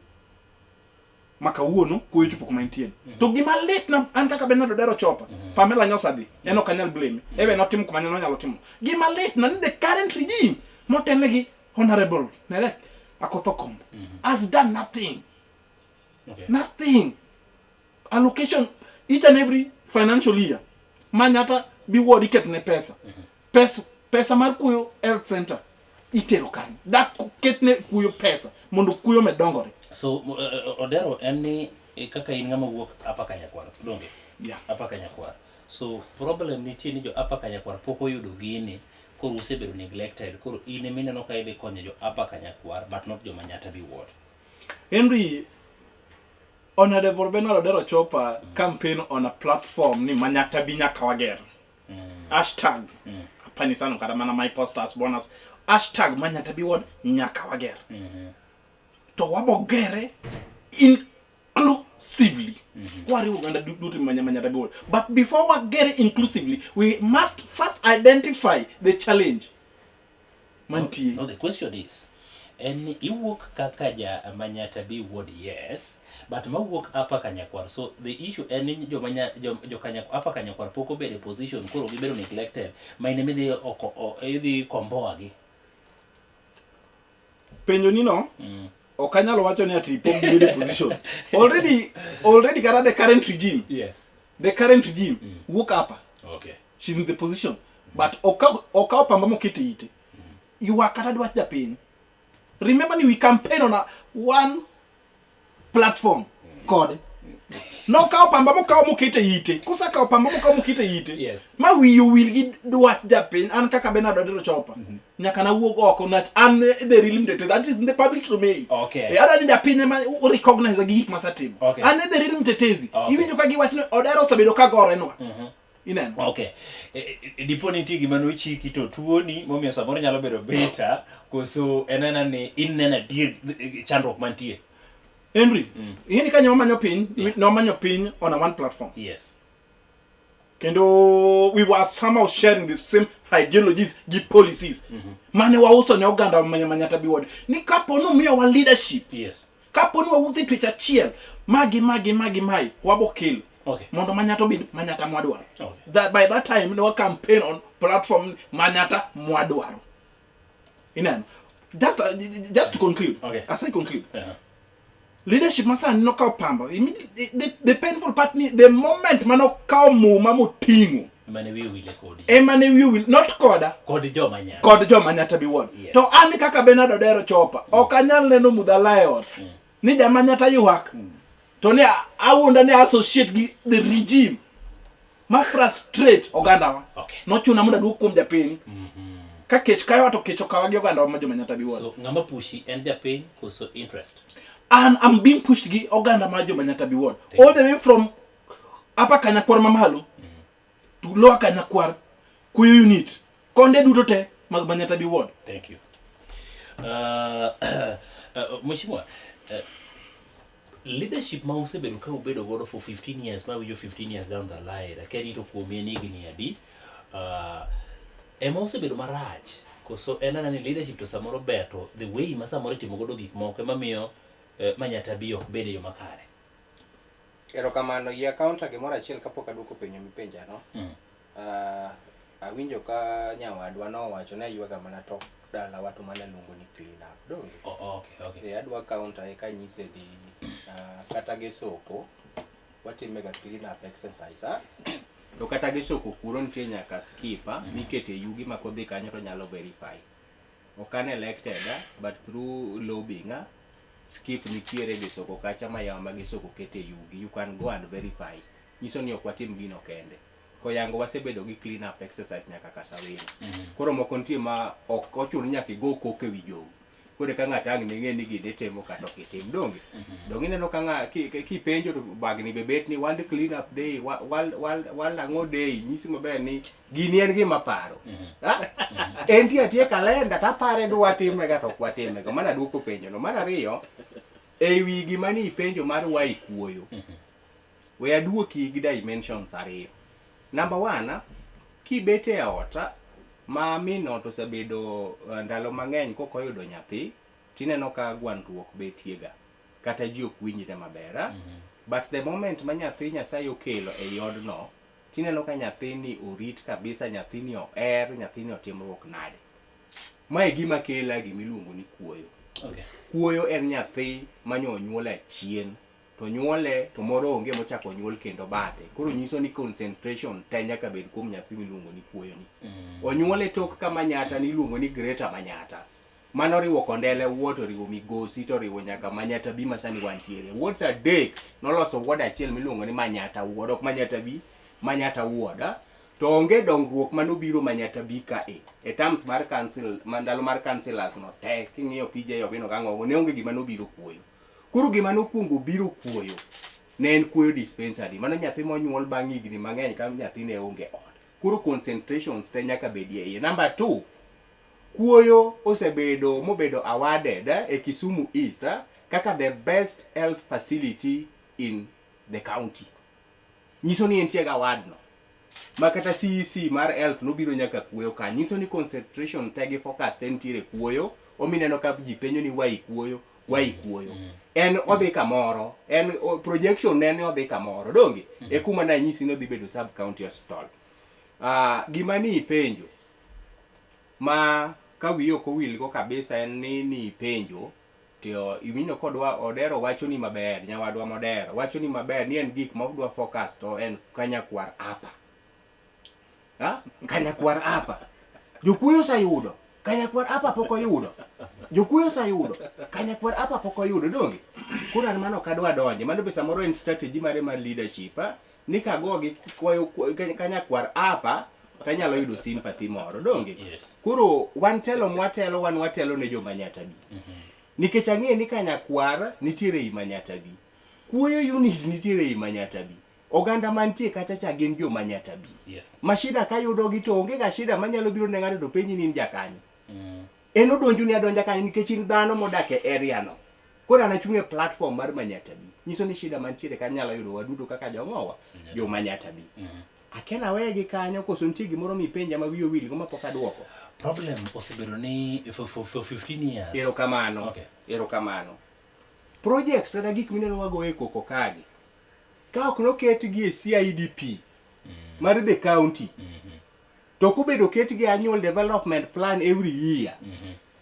Ma kawuono kuoyo chopo kuma entie. To gima lit na an kaka Bernard Odero Chopa, Pamela Nyosa dhi, en ok anyal blame. Ebe notimo kuma nonyalo timo. Gima lit na ni the current regime motelne gi Honorable Nelek Akoth Okombo has done nothing. Okay. Nothing. Allocation each and every financial year. Manyata bi ward iketne pesa. Pesa pesa mar kuyo health center itero kanyo. Dak ketne kuyo pesa mondo kuyo med dongore. So Odero en ni kaka in ng'ama wuok Upper Kanyakwar, donge? Yeah. Upper Kanyakwar. So problem nitie ni jo Upper Kanyakwar pok oyudo gini, koro usebedo neglected. Koro in ema ineno ka idhi konyo jo Upper Kanyakwar but not jo Manyata B ward. Henry Honorable Bernard Odero Chopa campaign on a platform ni Manyata B nyaka wager. Hashtag. Apani sana kata mana my posters bonus. Hashtag Manyata B ward nyaka wager. To wabogere inclusively. Kwariwo oganda duto Manyata B ward. But before wagere inclusively, we must first identify the challenge. Mantie. No, the question is, en ni iwuok kaka ja Manyata B ward, yes, but mawuok Upper Kanyakwar. So the issue en ni jo manya jo, jo Kanyakwar, Upper Kanyakwar pok obedo e position, koro gibedo neglected. Ma in ema idhi oko idhi komboa gi. Penjo ni no, ok anyal wacho ni ati pok gibedo e position. Already, already kata the current regime. Yes. The current regime wuok upper. Okay. She's in the position. But okaw pamba mokete ite. Ywak kata dwach japiny. Remember ni we campaign on a one platform kode. Nokawo pamba mokawo mokete ite. Kosekawo pamba mokawo mokete ite. Yes. Ma wiye owil gi dwach japiny. An kaka Bernard Odero Chopa. Nyaka nawuog oko nach an the real mtetezi. That is in the public domain. Okay. Adwa ni japiny ema recognize gi gik masetimo. Okay. An the real mtetezi. Okay. Iwinjo ka giwacho ni Odero osebedo ka gorenwa. Ineno. Okay. Dipo nitie gima nochiki to tuoni momiyo samoro nyalo bedo beta koso en ena ni in neno adier chandruok mantie. Henry, ing'e ni ka wamanyo piny, Yeah. nomanyo piny on a one platform. Yes. Kendo we were somehow sharing the same ideologies gi policies. Mane wauso ne oganda Manyata B ward. Ni kapo ni umiyowa leadership. Yes. Kapo ni wawuotho e twech achiel, magi magi magi mae wabo kelo. Okay. Mondo Manyata obed Manyata mwadwaro. Okay. That by that time ne wa campaign on platform Manyata mwadwaro. Ineno. Just to conclude. Okay. As I conclude. Uh-huh. Leadership masani nokawo pamba. The painful part ni the moment manokawo muma moting'o. Mane wiye owile kodi. Ema ne wiye owil, not koda. Kod joma Nyata. Kod joma Nyata B ward. Yes. To an kaka Bernard Odero Chopa, ok anyal neno mudhala e ot. Ni jama Nyata ywak. To ni awuonda ni associate gi the regime. Ma frustrate ogandawa. Okay. Nochuna mondo aduok kuom japiny. Ka kech kayowa to kech okawa gi ogandawa ma joma Nyata B ward. So ng'ama pushi en japiny koso interest? And I'm being pushed gi oganda ma joma Nyata B ward. All the way from Upper Kanyakwar mamalo to Lower Kanyakwar, Kuyo unit, konde duto te mag Manyata B ward. Thank you. Mheshimiwa, leadership ma usebedo ka ubedo godo for 15 years, ma winjo 15 years down the line, akia ni to kuomi en higni adi, ema osebedo marach, koso en anena ni leadership to samoro ber to the way ma samoro itimo godo gik moko ema miyo Manyata B ok bed e yo makare. Erokamano, yie counter gimoro achiel kapok aduoko penjo mipenja no. Awinjo ka nyawadwa nowacho ni aywaga mana tok dalawa to mane luongo ni clean up. Donge? Oh, okay, okay. Adwa counter eka nyise ni kata gi soko watime ga clean up exercise, ah? To kata gi soko kuro nitie nyaka skipper mikete yugi ma kodhi kanyo to nyalo verify. Ok an elected, but through lobbying, skip nitiere gi soko kacha ma yawa ma gi soko kete yugi. You can go and verify. Nyiso ni ok watim gino kende. Koyango wasebedo gi clean up exercise nyaka Kasawino. Koro moko nitie ma ok ochuno ni nyaka igo koko ewi jowi. Koro ka ng'ato ang' ne ng'e ni gini itimo kata ok itim. Donge? Donge ineno ka ng'a kipenjo to bagni be bet ni World Clean Up Day, World ang'o Day, nyisi maber ni gini en gima paro. Ha? Entie atie kalenda tapare dwa time ga to ok watime ga. Mano aduoko penjo no. Mar ariyo, e wi gima ni ipenjo mar why kuoyo. We aduoki gi dimensions ariyo. Number 1, Kibet e ot ma min ot osebedo eh, ndalo mang'eny kok oyudo nyathi, tineno ka gwandruok betiega kata ji ok winjre maber. ah. But the moment ma nyathi Nyasaye okelo ei odno, tineno ka nyathini orit kabisa, nyathini oher, nyathini otimruok nade. Ma e gima kela gima iluongo ni kuoyo. Kuoyo en nyathi manyo onyuol achien to nyuole to moro onge mochako onyuol kendo bathe. Koro nyiso ni concentration te nyaka bed kuom nyathi miluongo ni kuoyo ni. Onyuole tok ka Manyata niluongo ni Greater Manyata. Mano oriwo Kondele ward, to oriwo Migosi, to oriwo nyaka Manyata B ma sani wantiere. Wards adek noloso ward achiel miluongo ni Manyata ward, ok Manyata B, Manyata ward. ah. To onge dongruok manobiro Manyata B ka e. E terms mar council, ma ndalo mar councillors no te, king'iyo PJ Owino Gang'ogo, ne onge gima nobiro kuoyo. Koro gima nokwongo biro kuoyo ne en kuoyo dispensary. Mano nyathi monyuol bang' higni mang'eny ka nyathi ne onge ot. Koro concentrations te nyaka bedie iye. Number 2, kuoyo osebedo mobedo awarded e Kisumu East kaka the best health facility in the county. Nyiso ni entie ga award no. Ma kata CEC mar health nobiro nyaka kuoyo ka. Nyiso ni concentration te gi focus te nitiere kuoyo. Omineno ka ji penjo ni why kuoyo, why kuoyo. En odhi kamoro, en projection ne ni odhi kamoro. Donge? E kuma nanyisi ni odhi bedo sub county hospital. Gima ni ipenjo ma ka wiyi ok owilgo kabisa en ni ni ipenjo to iwinjo kodwa Odero wacho ni maber, nyawadwa Modero wacho ni maber ni en gik ma odwa focus to en Kanyakwar Upper. Ha? Kanyakwar Upper. Jokuoyo oseyudo, Kanyakwar Upper pok oyudo. Jokuoyo oseyudo, Kanyakwar Upper pok oyudo, donge? Koro an mano ok adwa donje, mano be samoro en strategy mare mar leadership, ha? Ni kagogi kwayo Kanyakwar Upper tanyalo yudo sympathy moro, donge? Yes. Koro wan telo mwatelo, wan watelo ne joma Nyata B. Nikech ang'eyo ni Kanyakwar nitiere ei Manyata B. Kuoyo unit nitiere ei Manyata B. Oganda mantie kacha cha gin joma Nyata B. Yes. Ma shida kayudogi to onge ga shida manyalo biro ne ng'ato to penji ni in jakanyo. En odonjo ni adonja kanyo nikech in dhano modak e area no. Koro an achung' e platform mar Manyata B. Nyiso ni shida mantiere kanyo nyalo yudo waduto kaka jong'owa, jo Manyata B. Akia nawegi kanyo koso nitie gimoro mipenja ma wiyi owil go mapok aduoko. Problem osebedo ni for 15 years. Erokamano. Okay. Erokamano. Projects kata gik mineno wagoye koko kagi. Ka ok noketgi e CIDP mar the county, to kobedo ketgi annual development plan every year,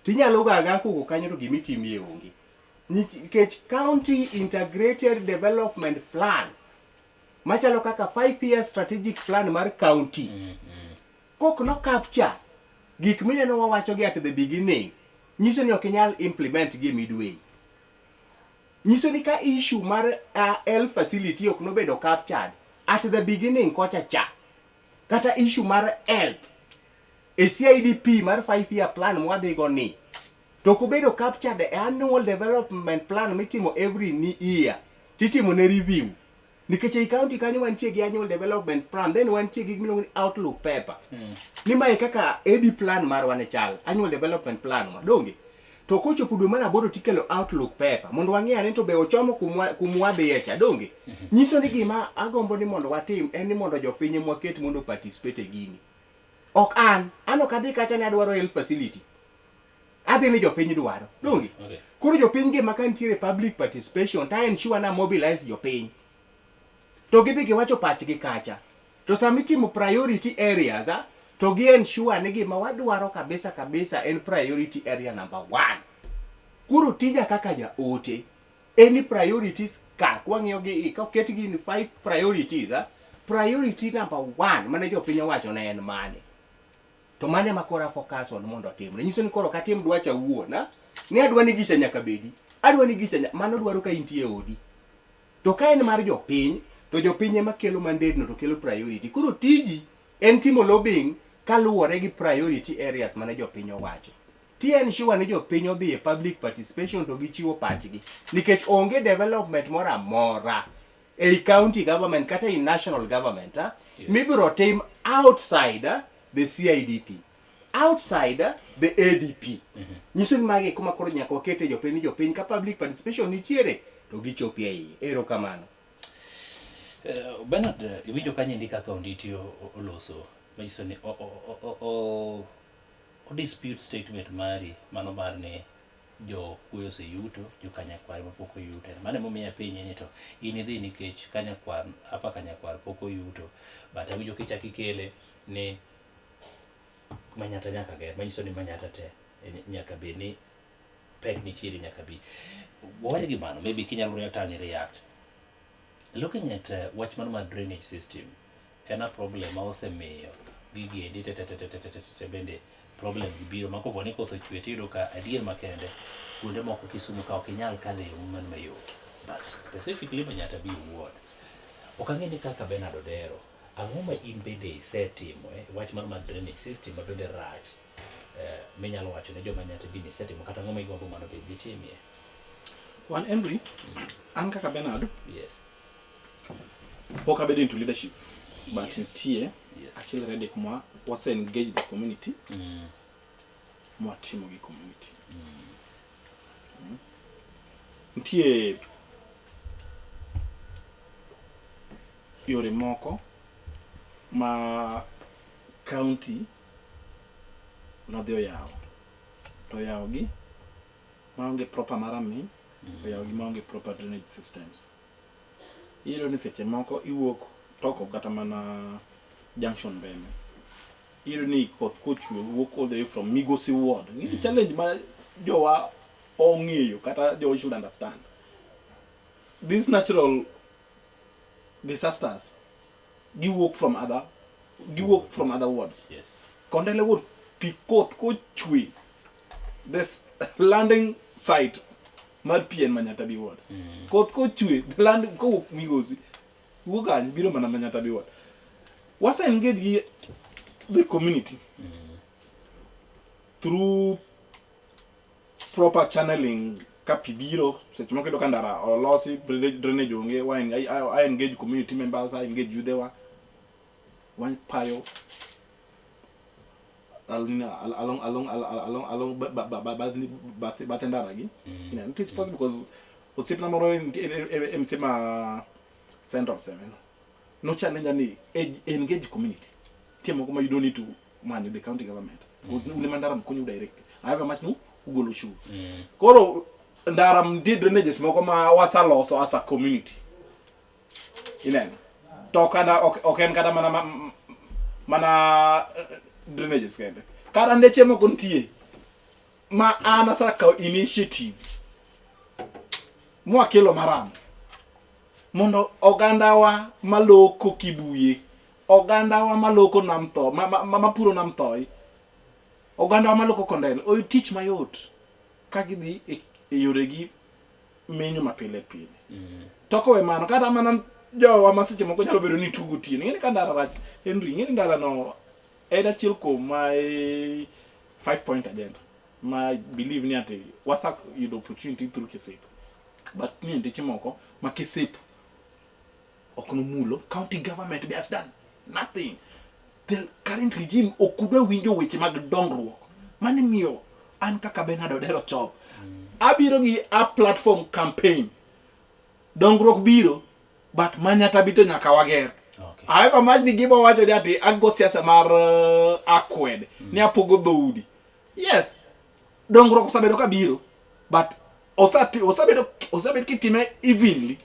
tinyalo go aga koko kanyo to gimitimie onge. Nikech county integrated development plan machalo kaka 5 year strategic plan mar county kok no capture gik mineno wawacho gi at the beginning nyiso ni ok inyal implement gi midway. Nyiso ni ka issue mar health facility ok nobedo captured at the beginning kocha cha, kata issue mar health e CIDP mar 5 year plan mwadhi go ni to ok obedo captured e annual development plan mitimo every year titimo ne review. Nikech ei county kanyo wantie gi annual development plan, then wantie gi gimiluongo ni outlook paper. Ni mae kaka AD plan marwa ne chal, annual development plan wa, donge? To kochopo dwe mar aboro tikelo outlook paper mondo wang'e ane to be ochomo kumwa dhiye cha, donge? Nyiso ni gima agombo ni mondo watim en ni mondo jopiny ema waket mondo participate e gini. Ok an, an ok adhi kacha ni adwaro health facility. Adhi ni jopiny dwaro, donge? Okay. Koro jopiny gi ma ka nitiere public participation ta ensure na mobilize jopiny. To gidhi giwacho pachgi kacha. To sama itimo priority areas, to gi ensure ni gima wadwaro kabisa kabisa en priority area number 1. Koro tija kaka jaote, any priorities ka kwang'iyo gi ka oketgi in 5 priorities, priority number 1 mane jopiny owacho ne en mane? To mane ma koro focus on mondo otimre. Nyiso ni koro ok atim dwacha awuon, ni adwa ni gicha nyaka bedi. Adwa ni gicha mano dwaro ka intie e odi. To ka en mar jopiny, to jopiny ema kelo mandate no to kelo priority. Koro tiji en timo lobbying kaluwore gi priority areas mane jopiny owacho. Ti ensure ni jopiny odhi e public participation to gichiwo pachgi. Nikech onge development moro amora ei county government kata ei national government, Yes. mibiro tim outside the CIDP, outside the ADP. Nyiso ni magi kuma koro nyaka wakete jopiny ni jopiny ka public participation nitiere to gichopi e iye. Erokamano. Bernard, iwinjo ka nyendi kaka Onditi oloso. Manyiso ni o, o, o, o, o dispute statement mari mano mar ni jo kuoyo oseyuto, jo Kanyakwar ema pok oyuto. Mano emomiyo apenje ni to in idhi nikech Kanyakwar, apa Kanyakwar pok oyuto. But awinjo kichak ikele ni Manyatta nyaka ger, manyiso ni Manyatta te nyaka bed ni pek nitiere nyaka bi. Wawere gi mano, maybe kinyalo react and react. Looking at wach mano mar drainage system, en a problem ma osemiyo gigi endi te te te te te te te te bende problem gi biro ma kopo ni koth ochwe tiyudo ka adier makende kuonde moko Kisumu ka ok inyal kadho e yo man mayot. But specifically Manyatta B ward. Ok ang'e ni kaka Bernard Odero, ang'o ma in bende isetimo e wach mar mar drainage system ma bende rach eh, minyalo wacho ne joma Manyatta B ni isetimo kata ang'o ma igombo mondo bed gitimie? Wan Henry, an kaka Bernard, Yes. pok abedo into leadership, but Yes. nitie Yes. achiel kata adek mwa wase engage the community mwatimo gi community. Nitie yore moko ma county nodhi oyawo to oyawo gi maonge proper maraming oyawo gi maonge proper drainage systems. Iyudo ni seche moko iwuok toko kata mana junction mbele iyudo ni koth kochwe wuok all the way from Migosi ward. Mm. Challenge ma jowa ong'eyo kata jowa should understand. These natural disasters giwuok from other giwuok from other wards. Yes. Kondele ward pi koth kochwe this landing site mar pi en Manyatta B ward. Koth kochwe the land kowuok Migosi wuok kanyo biro mana Manyatta B ward. Wase engage gi the community through proper channeling ka pi biro seche moko iyudo ka ndara olosi drainage drainage onge wa I engage community members I engage yudhewa wapayo along along along along bathe bathe ndara gi you know, it is possible because osiepna moro en MC ma Central 7 no challenge ni engage community nitie moko ma you don't need to manyo the county government because un ema ndara konyo directly however much no ugolo ushuru koro ndara nitie drainages moko ma wasaloso as a community ineno to kana ok ok en kata mana mana drainages kende kata ndeche moko nitie ma an asakawo initiative mwakelo maram mondo ogandawa maloko Kibuye, ogandawa maloko nam tho, ma, ma, ma, mapuro nam thoi, ogandawa maloko Kondele oyud tich mayot ka gidhi e, e yoregi menyo mapile pile. To kowe mano, kata mana jowa ma seche moko nyalo bedo ni tugo otieno, ing'e ni ka ndara rach, Henry, ing'e ni ndara no en achiel kuom my 5 point agenda ma believe ni ati wasak yudo opportunity through KSIP but ni ndeche moko ma KSIP ok nomulo county government be has done nothing the current regime ok udwa winjo weche mag dongruok mano miyo an kaka Bernard Odero Chop abiro gi a platform campaign dongruok biro but Manyatta B to nyaka wager Okay. however much ni gima wacho ni ati ago siasa mar akwede ni apogo dhoudi yes dongruok osebedo ka biro but osebedo osebedo kitime evenly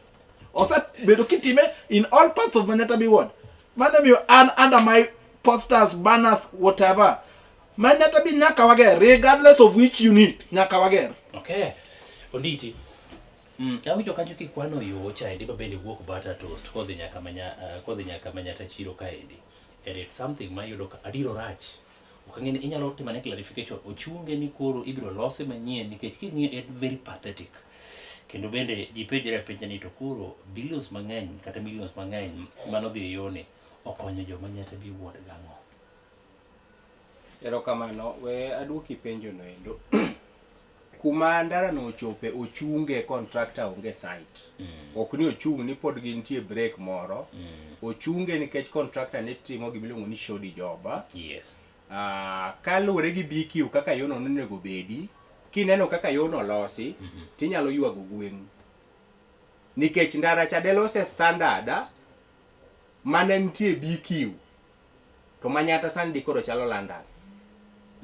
osebedo kitime in all parts of Manyatta B ward mano miyo an under my posters banners whatever Manyatta B nyaka wager regardless of which unit nyaka wager Okay. Onditi. Awinjo kanyo kikwano yo chaendi ma bende wuok Butter Toast kodhi nyaka manya kodhi nyaka Manyatta chiro kaendi. And it's something ma iyudo ka adier orach. Ok ang'e ni inyalo timo ane clarification ochunge ni koro ibiro lose manyien nikech king'iyo en very pathetic. Kendo bende ji penjore apenja ni to koro billions mang'eny kata millions mang'eny manodhi e yoni okonyo joma Manyatta B ward gang'o? Erokamano, we aduoki penjo no endo. Kuma ndara no ochope ochunge contractor onge site. Ok ni ochung' ni pod gintie break moro. Ochunge nikech contractor ne timo gimiluongo ni shoddy job. Ah. Yes. Kaluwore gi BQ kaka yono nonego bedi, kineno kaka yono olosi, tinyalo ywago gweng'u. Nikech ndara cha de lose standard ah, mane nitie BQ. To Manyatta sani dikoro chalo London.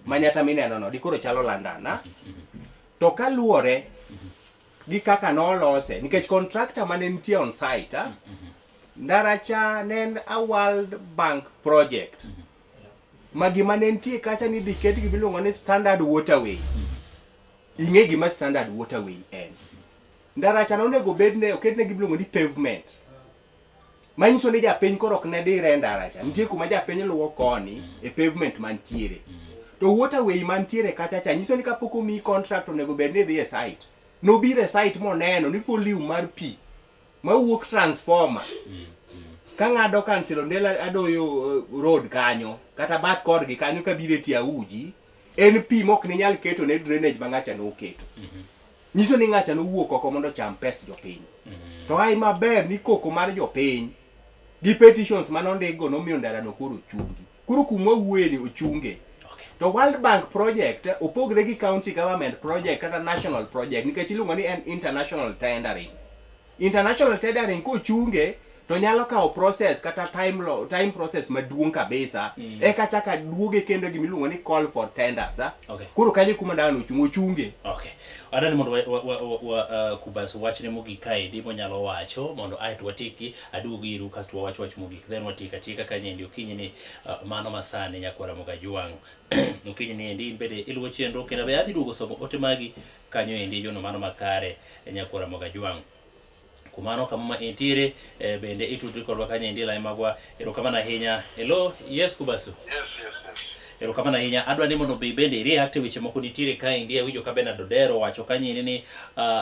Manyatta mineno no dikoro chalo London. Ha? To kaluwore gi kaka nolose, nikech contractor mane nitie on site, ha? Ndara cha ne en a World Bank project. Ma gima ne nitie kacha ni idhi ket gima iluongo ni standard waterway. Ing'e gima standard waterway en. Ndara cha nonego obed ne oketne gima iluongo ni pavement. Manyiso ni japiny koro ok ne dire e ndara cha. Nitie kuma japiny luwo koni e pavement mantiere. To waterway mantiere kacha cha nyiso ni kapok omiyi contract onego bed ni idhi e site. Nobiro e site moneno ni volume mar pi mawuok transformer ka ng'ado Council Ondela Adoyo road kanyo kata bath kodgi kanyo kabiro e tie auji en pi mok ne nyal keto ne drainage ma ng'acha noketo. Nyiso ni ng'acha nowuok oko mondo ocham pes jopiny. To ai maber ni koko mar jopiny gi petitions mane ondikgo nomiyo ndarano koro ochungi. Koro kuma wawuoye ni ochunge. Okay. To World Bank project opogre gi county government project kata national project nikech iluongo ni en international tendering. International tendering kochunge to nyalo kawo process kata time, lo, time process maduong' kabisa eka chaka duoge kendo gima iluongo ni call for tenders. ah. Okay. Koro kanyo kuma ndano ochung' ochunge. Okay. Adwani mondo wa, wa, wa, wa, Kubas wachne mogik kaendi monyalo wacho mondo ae to watieki aduog iru kasto wawach wach mogik then watiek atieka kanyendi okinyi ni mano masani nyakwara Mogajwang' okinyi ni endi in bende iluwo chenro kendo be adhi duogo somo ote magi kanyo endi yono mano makare nyakwara Mogajwang'. Kumano kama ma entiere bende itudri kodwa kanyo endi e line magwa. Erokamano ahinya. Hello, yes Kubasu. Yes. Erokamano ahinya. Adwa ni mondo be bende i-react e weche moko nitiere kaendi. Awinjo ka Bernard Odero owacho kanyo endi ni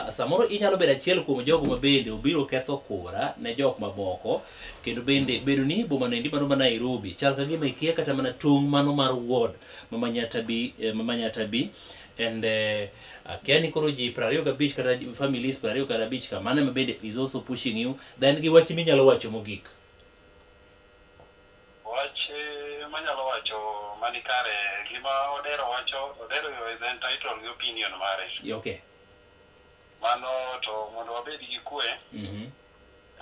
samoro inyalo bedo achiel kuom jogo ma bende obiro ketho kura ne jok mamoko kendo bende bedo ni boma no endi mano ma Nairobi chal ka gima ikia kata mana tong' mano mar ward ma Manyatta B, ma Manyatta B and akia ni koro ji 25 kata families 25 ka mano ema bende is also pushing you then gi wach minyalo wacho mogik. Wach manyalo wacho mani kare gima Odero wacho, Odero is entitled gi opinion mare. Okay. Mano to mondo wabed gi kwe,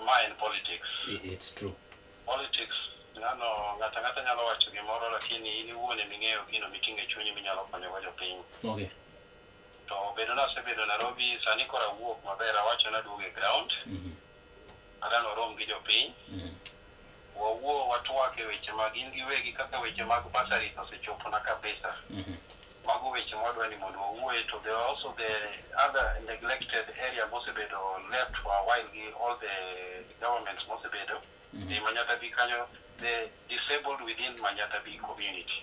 ma en politics. It's true. Politics ng'ano ng'ato ang'ata nyalo wacho gimoro lakini in iwuon eming'eyo gino miting'o e chunyi minyalo konyogo jopiny. Okay. To bedo nasebedo Nairobi sani koro awuok maber awacho naduogo e ground. Adwa warom gi jopiny. Wawuo watwak e weche mag in giwegi kaka weche mag bursaries osechopona kabisa. Mago weche mwadwa ni mondo wawuoye to there are also the other neglected area mosebedo left for a while gi all the governments mosebedo e Manyatta B kanyo, the disabled within Manyatta B community.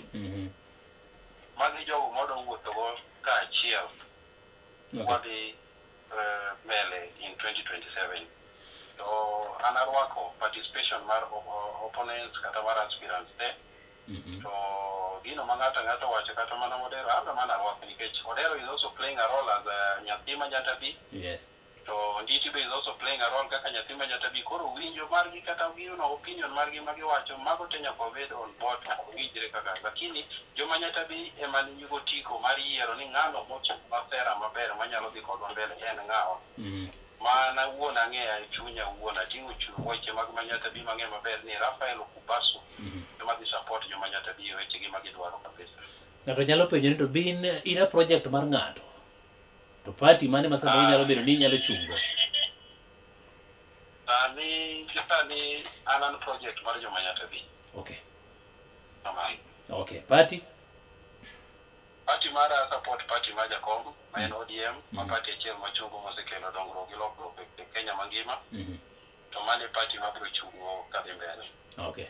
Magi jogo mwadwa wuothogo kaachiel wadhi mbele in 2027. To an arwako participation mar opponents kata mar aspirants te. To gino ma ng'ato ang'ata owacho kata mana Odero, an be mana arwako nikech Odero is also playing a role as a nyathi Manyatta B. To Nditi be is also playing a role kaka nyathi Manyatta B. Koro winjo margi kata gino opinion margi ma giwacho mago te nyaka wabed on board winjre kaka lakini joma Manyatta B ema nigi otiko mar yiero ni ng'ano mochung' ma sera maber manyalo dhi kodwa mbele en ng'awa. Ma an awuon ang'eyo e chunya awuon ating'o weche mag Manyatta B mang'eyo maber ni Raphael Okubasu ema dhi support joma Manyatta B e wechegi ma gidwaro kabisa. Ng'ato nyalo penjo ni to be in a project mar ng'ato? To party mane ma samoro nyalo bedo ni inyalo chungo? Sani an project mar joma Manyatta B. Okay. Kamano. Okay. Party? Party mara support party mar Jakom ma en ODM, ma party achiel machungo mosekelo dongruok gi lokruok e Kenya mangima. To mano e party mabiro chungo kadhi mbele. Okay.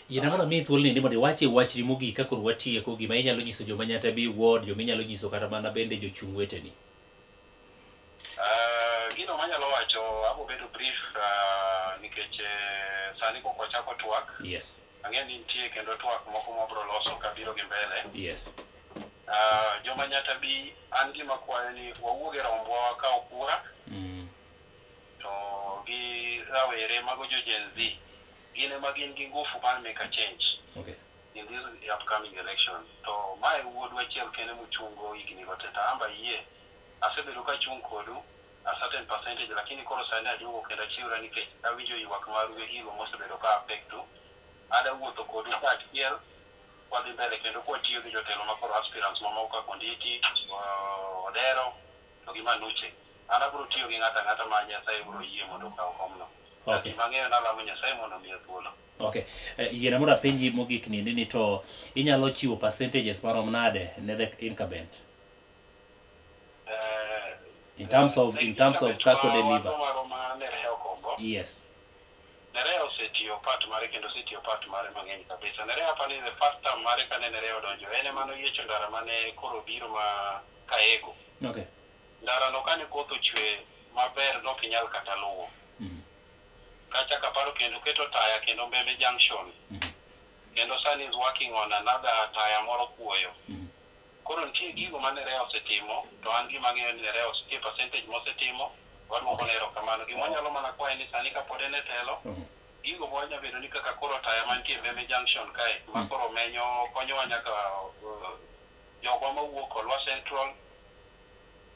Yiena mondo amiyi thuolo ni mondo iwachie wachni mogik ka koro watieko gima inyalo nyiso joma Manyatta B ward, joma inyalo nyiso kata mana bende jochung' weteni. Gino manyalo wacho abo bedo brief nikech sani kok wachako twak. Yes. Ang'e ni nitie kendo twak moko mwabro loso kabiro gi mbele. Yes. Joma Manyatta B an gima kwayo ni wawuog e rombwa wakaw kura. To gi rawere mago jo Gen Z gin ema gin gi ngufu mar make a change. Okay. In this upcoming election. To mae wuodwa achiel kende mochungo higni go te to an be ayie asebedo kachung' kodu a certain percentage lakini koro sani aduogo kendo achiwra nikech awinjo ywak maru e gigo mosebedo ka affect u. Ada wuotho kodu kaachiel kwadhi mbele kendo kwatiyo gi jotelo makoro aspirants mamoko kaka Onditi, Odero to gi Manuche. An abiro tiyo gi ng'ato ang'ata ma Nyasaye biro yie mondo okaw komno. Okay. Gima ang'eyo ni alamo Nyasaye mondo omiya thuolo. Okay. Yiena mondo apenji mogik ni ni to inyalo chiwo percentages marom nade ne the incumbent? In terms of kaka deliver. Maroma Nerea Okombo. Yes. Nerea osetiyo part mare kendo osetiyo part mare mang'eny kabisa. Nerea apani the first term mare kane Nerea odonjo en ema noyiecho ndara mane koro obiro ma Kaego. Ndara no kane koth ochwe maber nok inyal kata luwo. Kachako aparo kendo keto taya kendo Mbembe Junction. Kendo sani is working on another taya moro kuoyo. Koro nitie gigo ma Nerea osetimo to an gima ang'eyo ni Nerea nitie percentage mosetimo waduoko ne erokamano. Gima wanyalo mana kwaye ni sani kapod en e telo gigo ma wanya bedo ni kaka koro taya mantie Mbembe Junction kae ma koro menyo konyowa nyaka jogwa mawuok Kolwa Central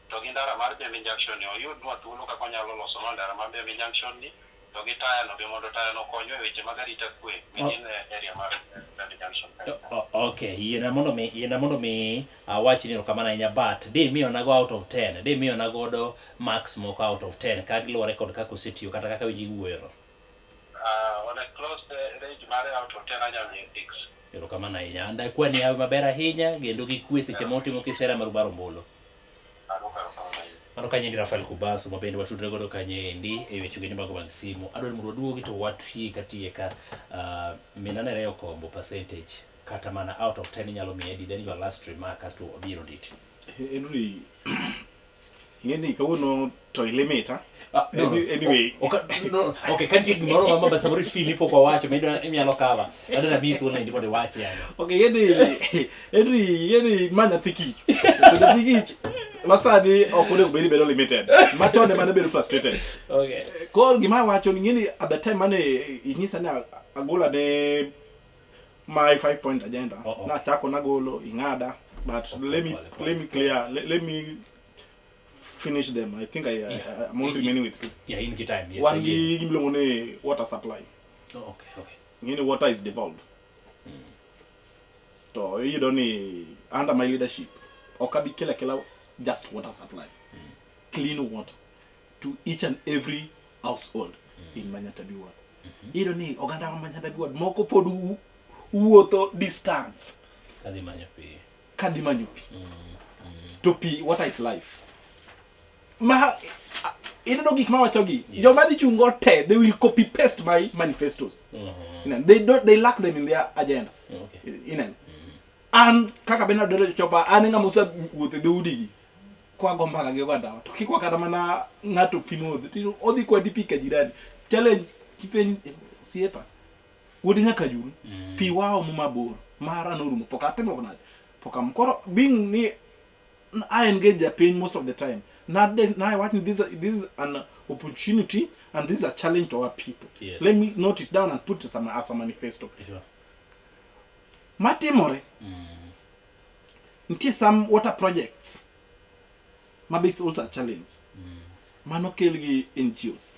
to gi ndara mar Mbembe Junction ni oyudnwa thuolo kaka onyalo losonwa ndara mar Mbembe Junction ni to gi taya no be mondo taya no okonywa e weche mag arita kwe within area mar Mbembe Junction kae. Okay, yiena mondo mi awach ni erokamano ahinya, but di miyo nago out of 10, di miyo na godo marks moko out of 10 ka giluwore kod kaka osetiyo kata kaka winji wuoyo no. On a close range mare out of 10 anyalo miye 6. Erokamano ahinya. And akwani hawi maber ahinya kendo gi kwe seche ma utimo kisera maru mar ombulu. Aduoko erokamano ahinya. Mano kanyo endi Rafael Kubasu ma bende watudre godo kanyo endi e weche geni mago mag simu. Adwaro ni mondo waduogi to watiek atieka mina Nerea Okombo percentage kata mana out of 10 inyalo miye adi, then your last remark kasto wabiro nditi. Henry, ing'e ni kawuono to ilimita. Ah, no. Anyway. No, okay, ka nitie gimoro ma samoro ifili pok wawacho ma inyalo cover. Adwa namiyi thuolo endi mondo iwachi yani. Okay, Henry, ing'e ni ma nyathi kich. To nyathi kich masani ok onego bed ni bedo limited. Machon ema ne bedo frustrated. Koro gima awacho ni ing'e ni at the time mane inyisa ni agola ne my 5 point agenda. Oh. Nachako nagolo ing'ada, but let me pole, pole. let me clear let me finish them. I think I'm only remaining with two. Yeah, in gi time. Yes. Wan ayie. gi gimiluongo ni water supply. Oh, okay. Ing'e ni water is devolved. To iyudo ni under my leadership ok abi kelo akela just water supply. Clean water to each and every household in Manyata B ward. Iyudo ni oganda ma Manyata B ward moko pod wuotho distance Kadhi manyo pi. Kadhi manyo pi. To pi, water is life. Ma ineno gik mawachogi, joma dhi chungo te, they will copy paste my manifestos. Ineno, they don't, they lack them in their agenda. Ineno, an kaka Bernard Odero Chopa, an e ng'ama osewuotho e dhoudigi kwago mbaka gi ogandawa to kikwa kata mana ng'ato pi modho to odhi kwadi pi ka jirani challenge kipenj osiepa wuod nyaka jul pi waomo mabor mara norumo pok atimo nade pok am koro being ni I engage japiny most of the time na na wach ni this is an opportunity and this is a challenge to our people. Let me note it down and put it as a manifesto. Matimore nitie some water projects ma be is also a challenge mano kel gi NGOs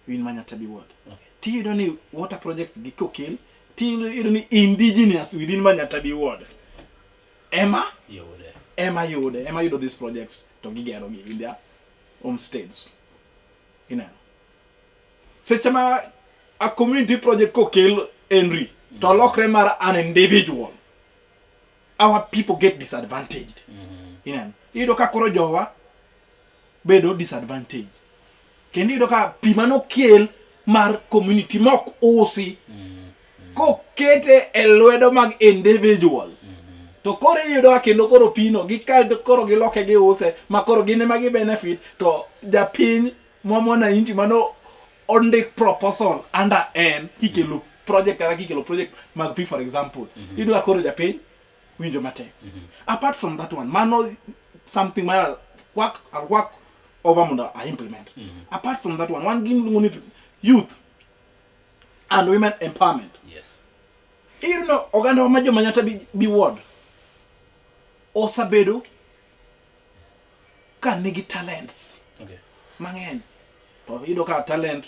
in Manyata B ward. Tiyudo ni water projects gi kokel tiyudo ni indigenous within Manyata B ward ema Yude. Ema yude ema yudo these projects to gigero gi in their homesteads. Ineno seche ma a community project kokel, Henry, to lokre mar an individual, our people get disadvantaged. Ineno iyudo ka koro jowa bedo disadvantaged kendo iyudo ka pi manokel mar community mok usi kokete e lwedo mag individuals to koro iyudo ka kendo koro pino gika koro giloke giuse ma koro gin ema gi benefit to japiny ma mwananchi mano ondik proposal under en kikelo project kata kikelo project mag pi, for example, iyudo ka koro japiny winjo matek. Apart from that one, mano something ma I'll work over mondo I implement. Apart from that one, wan gimiluongo ni youth and women empowerment. Iyudo no oganda wa ma jo Manyata B ward osebedo ka nigi talents mang'eny to iyudo ka talent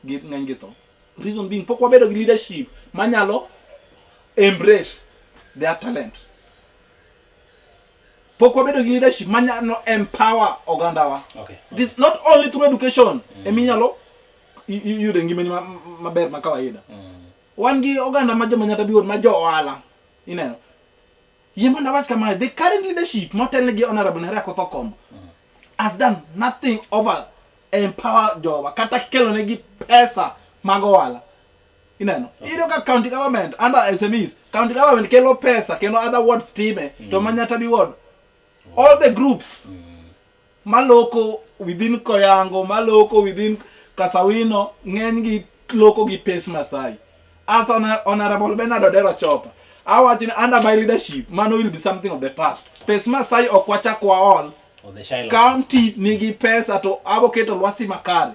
gi ng'eny gi tho. Reason being pok wabedo gi leadership manyalo embrace their talent. Pok wabedo gi leadership manyalo empower ogandawa. It is not only through education eminyalo yudo ngimani maber ma kawaida. Wan gi oganda ma joma nyata biwuor ma jo ohala. Ineno. Yie mondo awach kamae, the current leadership motelne gi Honorable Nerea Akoth Okombo has done nothing over empower jowa kata kelonegi pesa mag ohala. Ineno? Iyudo ka county government under SMEs, county government kelo pesa kendo other wards time to Manyata ward all the groups maloko within Koyango, maloko within Kasawino, ng'eny gi loko gi pes Masai. As Honorable Bernard Odero Chopa, awacho ni under my leadership, mano will be something of the past. Pes Masai ok wachak waol. Or the Shiloh. County nigi pesa to abo keto lwasi makare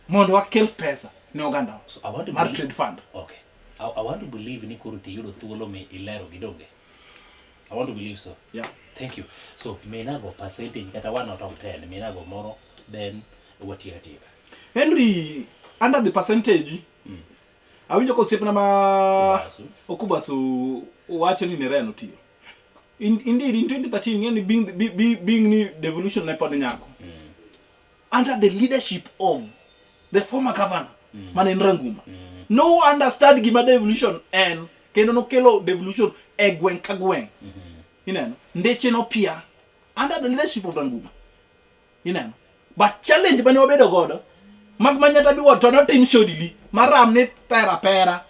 mondo wakel pesa ne oganda So I want to mar believe- trade fund. Okay. I want to believe ni koro tiyudo thuolo mi ilero gi donge. I want to believe so. Yeah. Thank you. So minago percentage kata 1 out of 10 minago moro then watieka tieka. Henry, under the percentage, awinjo ka osiepna ma Okubasu. Okubasu wacho ni Nerea notiyo. Indeed, in 2013, ng'e ni being ni devolution ne pod nyako. Under the leadership of the former governor, mane en Ranguma. No understand gima devolution en, kendo nokelo devolution e gweng' ka gweng'. Ineno, ndeche nopia under the leadership of Ranguma. Ineno. But challenge mane wabedo godo mag Manyata Biwott to notim shodili maram ni pera pera.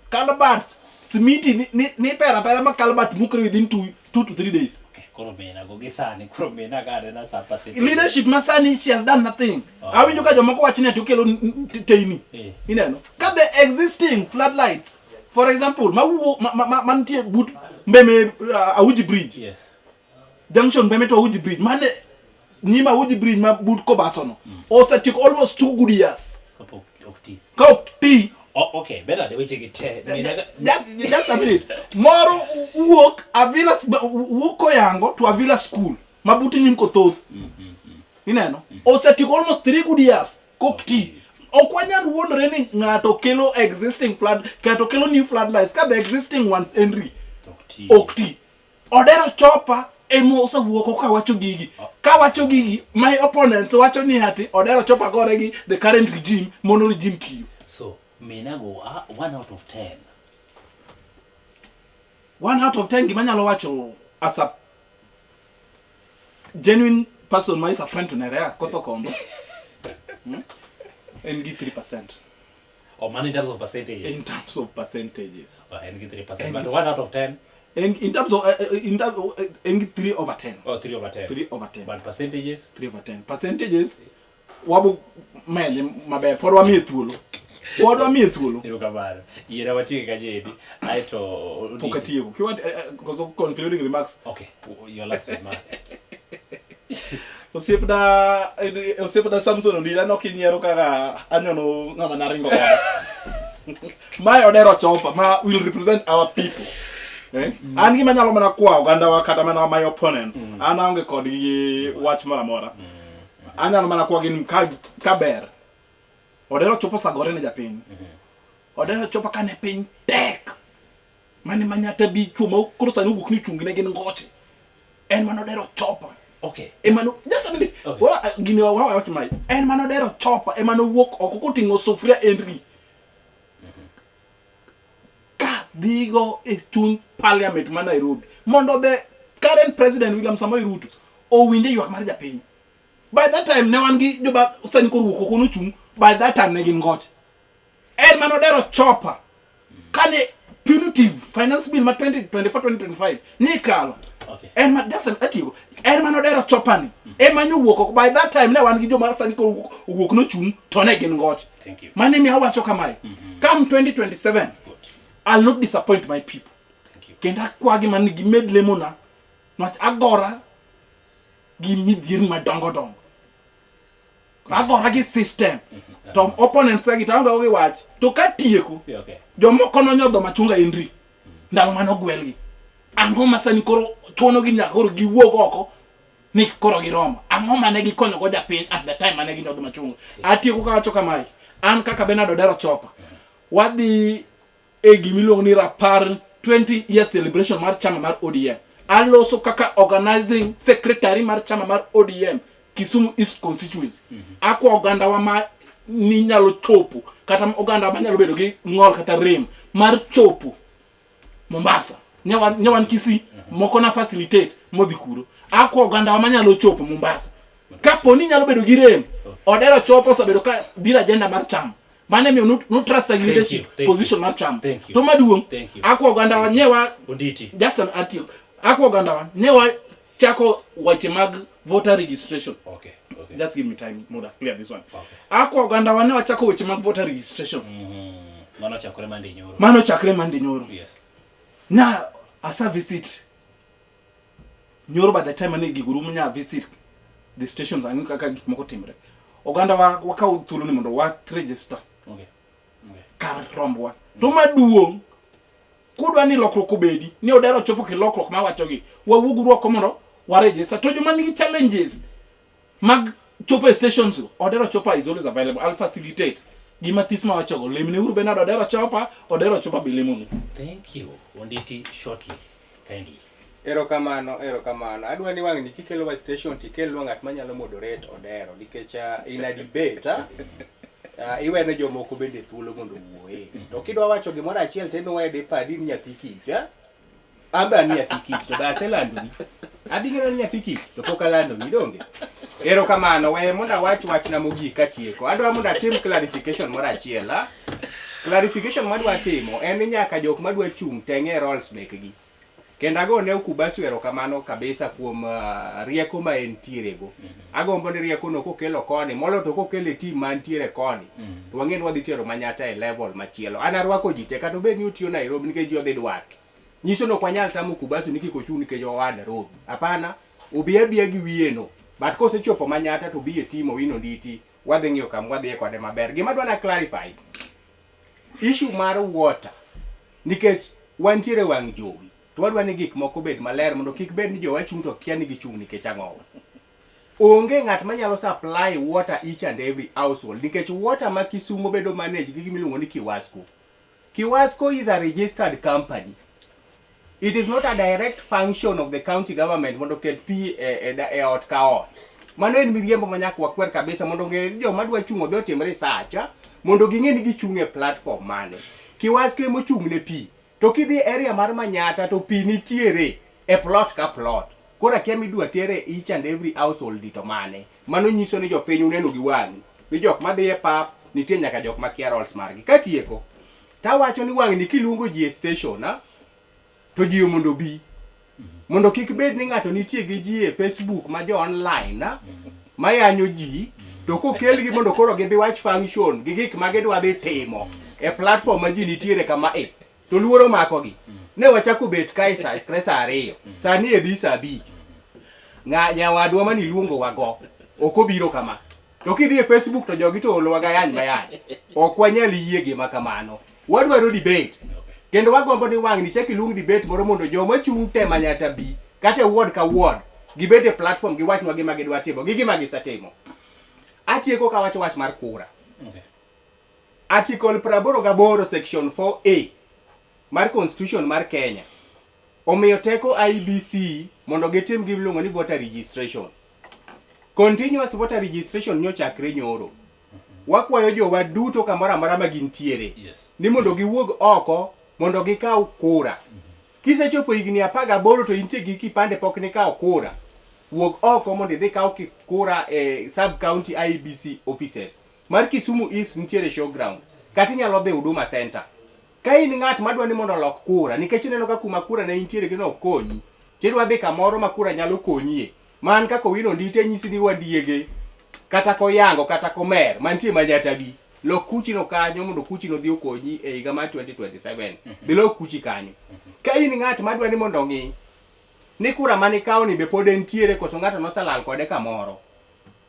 Culvert simiti ni pera pera ma culvert mukre within 2 to 3 days. Okay, koro minago gi sani koro minago anena sa percentage. Leadership masani she has done nothing. Oh. Awinjo ka jomoko wacho ni ati okelo teyni. Ineno. Ka the existing floodlights for example mawuo mantie but Mbeme Auji Bridge. Junction Mbeme to Auji Bridge. Mane nyima Auji Bridge ma but Kobaso no. Osetieko almost 2 good years. Kapok ok ti. Ka ok ti. Oh, okay, Bernard weche gi te. Just a minute. Moro wuok Avila wuok Koyango to Avila School. Mabuti nyim Kothoth. Ineno? Osetieko almost 3 good years. Kok ti. Ok wanyal wuondore ni ng'ato kelo existing flood, ng'ato kelo new floodlights ka the existing ones Henry. Ok ti. Odero Chopa ema osewuok kawacho gigi. Kawacho gigi, my opponents wacho ni ati Odero Chopa gore gi the current regime, mono regime tiyo. So, minago 1 out of 10. 1 out of 10 gima anyalo wacho as a genuine person ma is a friend to Nerea Akoth Okombo. En gi 3%. Oh, man, in terms of percentages. In terms of percentages. Oh, en gi 3%. En But gi 1 out of 10. In terms of in terms of en gi 3 over 10. Oh, 3 over 10. 3 over 10. But percentages? 3 over 10. Percentages wabo mede maber pod wamiye thuolo. Pod wamiye thuolo. Erokamano. Yiera watieke kanyo endi. Aeto Pok atieko. Kiwa koso concluding remarks. Okay, your last remark. Osiepna Samson Ondila nok inyiero kaka anyono ng'ama naringo godo. Mae Odero Chopa ma will represent our people. An gima anyalo mana kwayo ogandawa kata mana my opponents. An aonge kodgi wach moro amora. Anyalo mana kwayogi ni ka ber. Odero Chopa osagore ne japiny. Odero Chopa kane piny tek. Mane Manyata bi chwo ma koro sani owuok ni chung ne gin ngoche. En mano Odero Chopa. Okay. Emano, just a minute. Okay. Wa, gini wa wa wacho mae. En mano Odero Chopa, emano wuok oko koting'o sufria Henry. Ka dhigo e chuny parliament ma Nairobi mondo the current president William Samoei Ruto owinje ywak mar japiny. By that time ne wan gi joma sani koro wuok oko nochung', by that time ne gin ngoche. En mano Odero Chopa kane punitive finance bill ma 2024-2025 ni kalo. Okay. En ma just an atieko. En mano Odero Chopa ni. Ema nowuok oko. By that time ne wan gi joma sani koro owuok nochung' to ne gin ngoche. Thank you. Mane mi awacho kamae. Come 2027, Good. I'll not disappoint my people. Thank you. Kendo akwagi man gimed lemona. Nwach agora gi midhierni madongo dongo. Agora gi system. To opponents gi to aonge gi wach. To katieko, Yeah, okay. jomoko nonyodho machunga Henry. Ndalo mane ogwelgi. Ang'o ma sani koro chunogi nyaka koro giwuog oko ni koro giromo. Ang'o mane gikonyogo japiny at the time mane ginyodho machunga. Atieko kawacho kamae. An kaka Bernard Odero Chopa, wadhi e gimiluongo ni rapar 20 year celebration mar chama mar ODM. Aloso kaka organizing secretary mar chama mar ODM Kisumu East constituency. Akwa oganda wa ma ni nyalo chopo kata oganda ma nyalo bedo gi ng'ol kata rem mar chopo Mombasa. Nyawan nyawan Kisii moko na facilitate modhi kuro. Akwa oganda wa manyalo chopo Mombasa. Kapo ni nyalo bedo gi rem, Odero chopo osebedo ka dhiro agenda mar chama. Mano emiyo no, no trust gi leadership thank position you. mar chama. Thank you. To maduong' Thank you. akwa oganda wa nyewa Onditi. just an atio. Akwa oganda wa nyewa chako weche mag voter registration. Okay. Okay. Just give me time Muda, clear this one. Okay. Akwa oganda wa ne wachako weche mag voter registration. Mano chakore mande nyoro. Mano chakre mande nyoro. Yes. Na asa visit nyoro by the time ane gigo rumo nya visit the stations ang'e kaka gik moko timre. Oganda wa wakaw thuolo ni mondo wa register Okay. Okay. kar rombwa. To maduong' kudwa ni lokruok obedi ni Odero chopo ki lokruok mawachogi wawuog uru oko mondo wa register to joma nigi challenges mag chopo e stations go Odero Chopa is always available I'll facilitate gima this mawachogo lemne uru Bernard Odero Chopa Odero Chopa be lemonu Thank you. Onditi shortly. Kindly. Erokamano, erokamano. Adwa ni wang'ni kikelo wa station tikelnwa ng'at manyalo moderate Odero nikech in a debate iwene jomoko bende thuolo mondo owuoye. To kidwa wacho gimoro achiel to imiwaye dipadi ni nyathi kich. Ah? An be an nyathi kich to be aselandoni. Abi ng'eyo ni nyathi kich to pok alandoni donge. Erokamano, we mondo awach wachna mogik katieko. Adwa mondo atim clarification moro achiel. Ah? Clarification madwa timo en ni nyaka jok madwa chung' teng'e roles mekgi. Kendo agone Okubasu erokamano kabisa kuom rieko ma entiere go. Agombo ni rieko no kokelo koni, molo to kokelo e team mantiere koni, to wang'e ni wadhi tero Manyatta e level machielo. An arwako ji te, kata obed ni otiyo Nairobi nikech ji odhi dwar. Nyiso ni ok wanyal tamo Okubasu ni kik ochung' nikech oa Nairobi. Hapana, obi abiya gi wiye no. But kosechopo Manyatta to obi e team Owino Nditi, wadhi ng'iyo kama wadhiye kode maber. Gima adwa na clarify, issue mar water, nikech wantiere wang' jowi, to wadwa ni gik moko obed maler mondo kik bed ni jowa chung' to kia ni gichung' nikech ang'owa. Onge ng'at manyalo supply water each and every household nikech water ma Kisumo bedo manage gi gima iluongo ni Kiwasco. Kiwasco is a registered company. It is not a direct function of the county government mondo oket pi e, e, e ot ka ot. Mano en miriambo ma nyaka wakwer kabisa mondo ong'e ni joma dwa chung' odhi otim research mondo ging'e ni gichung' e platform mane. Kiwasco ema ochung' ne pi. To kidhi e area mar Manyatta to pi nitiere e plot ka plot. Koro akia midwa tere each and every household to mane. Mano nyiso ni jopiny uneno gi wang'u ni jok madhi e pap nitie nyaka jok makia roles margi. Katieko, tawacho ni wang'ni kiluongo ji e station a, to ji mondo obi. Mondo kik bed ni ng'ato nitie gi ji e Facebook ma jo online a, mayanyo ji to kokelgi mondo koro gidhi wach function gi gik ma gidwa dhi timo e platform ma ji nitiere kama e to luoro makogi. Ne wachako bet kae sa kre sa ariyo, sani e dhi sa abich. Ng'a nyawadwa mane iluongo wago ok obiro kama. To kidhi e Facebook to jogi to olowa ga yany mayany. Ok wanyal yie gima kamano. Wadwaro debate. Kendo wagombo ni wang'ni chak iluong debate moro mondo joma chung' te Manyatta bi kata e ward ka ward gibed e platform giwachnwa gima gidwa timo gi gima gisetimo. Atieko kawacho wach mar kura. Okay. Article 88 section 4A mar Constitution mar Kenya omiyo teko IEBC mondo gitim gima iluongo ni voter registration. Continuous voter registration nyochakre nyoro. Wakwayo jowa duto kamoro amora ma gintiere Yes. ni mondo giwuog oko mondo gikaw kura. Kisechopo higni 18 to intie gi kipande pok nikawo kura, wuog oko mondo idhi kaw kura e sub county IEBC offices. Mar Kisumu East nitiere showground, kata inyalo dhi Huduma Center. Ka in ng'at madwa ni mondo olok kura, nikech ineno ka kuma kura ne intiere gi no ok konyi, tidwa dhi kamoro ma kura nyalo konyie. Man kaka Owino Ndite nyisi ni wandiege, kata koyango kata komer, mantie Manyatta gi, lok kuchino kanyo mondo kuchino odhi okonyi e higa mar 2027. Dhi lok kuchi kanyo. Ka in ng'at madwa ni mondo ong'i ni kura mane ikawo ni be pod entiere koso ng'ato noselal kode kamoro,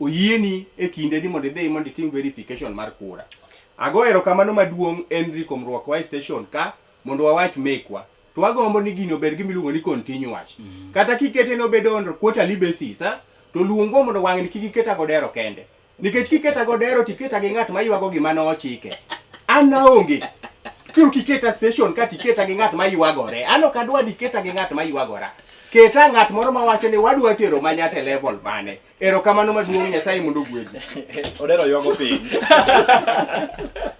oyieni e kinde ni mondo idhi mondo itim verification mar kura. Ago erokamano maduong' Henry kuom rwakowa e station ka mondo wawach mekwa. To wagombo ni gini obed gima iluongo ni continuous. Kata kikete ni obedo on quarterly basis, to luongwa mondo wang'ni kik iket Agodero kende. Nikech kiketa godero tiketa gi ng'at ma ywago gima nochike. An aonge. Koro kiketa station ka tiketa gi ng'at ma ywagore. An ok adwa ni iketa gi ng'at ma ywagora. Keta ng'at moro mawacho ni wadwa tero Manyatta e level mane. Erokamano maduong' Nyasaye mondo ogwedhu. Odero ywago piny.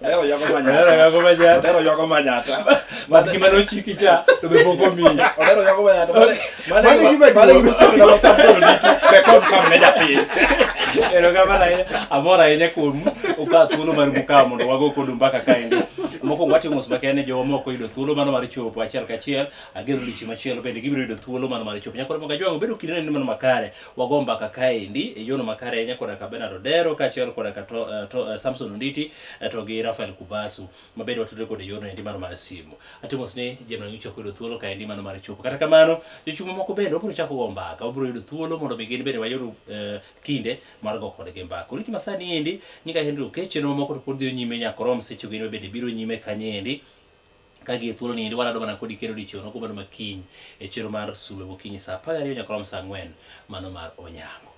Odero ywago Manyatta. Odero ywago Manyatta. Odero ywago Manyatta. But gima nochiki cha to be pok omiyi. Odero ywago Manyatta. Mane Mano gima mane duong'. gima osiepna ma Samson Onditi be confirm ne japiny. Erokamano ahinya. Amor ahinya kuom ukawo thuolo mar mukawo mondo wago kodu mbaka kaendi. Mokwongo watimo mos makende ne jowa mok oyudo thuolo mano mar chopo achiel kachiel. Ageno odiochieng' machielo bende gibiro yudo thuolo mano mar chopo. Nyakoro Kajwang' obedo kinde nende mano makare. Wago mbaka kaendi e yono makare ahinya koda ka Bernard Odero kaachiel koda ka to, eh, to, eh, Samson Onditi eh, to gi Rafael Kubasu mabende watudre kod e yorno endi mano mar simu. Atimo mos ni Jemna Ngicho ok oyudo thuolo kaendi mano mar chopo. Kata kamano, jochung' mamoko bende wabiro chako go mbaka, wabiro yudo thuolo mondo mi gin bende wayud eh, kinde mar go kodgi mbaka. Oriti masani endi, nyinga Henry Okech, chenro mamoko to pod dhi nyime nyaka orom seche go bende biro nyime kanyo endi. Ka gie thuolo ni endi warado mana kodi kendo odiechieng' nogo mano makiny e chenro mar sulwe mokinyi saa 12 nyaka orom saa 4 mano mar onyango.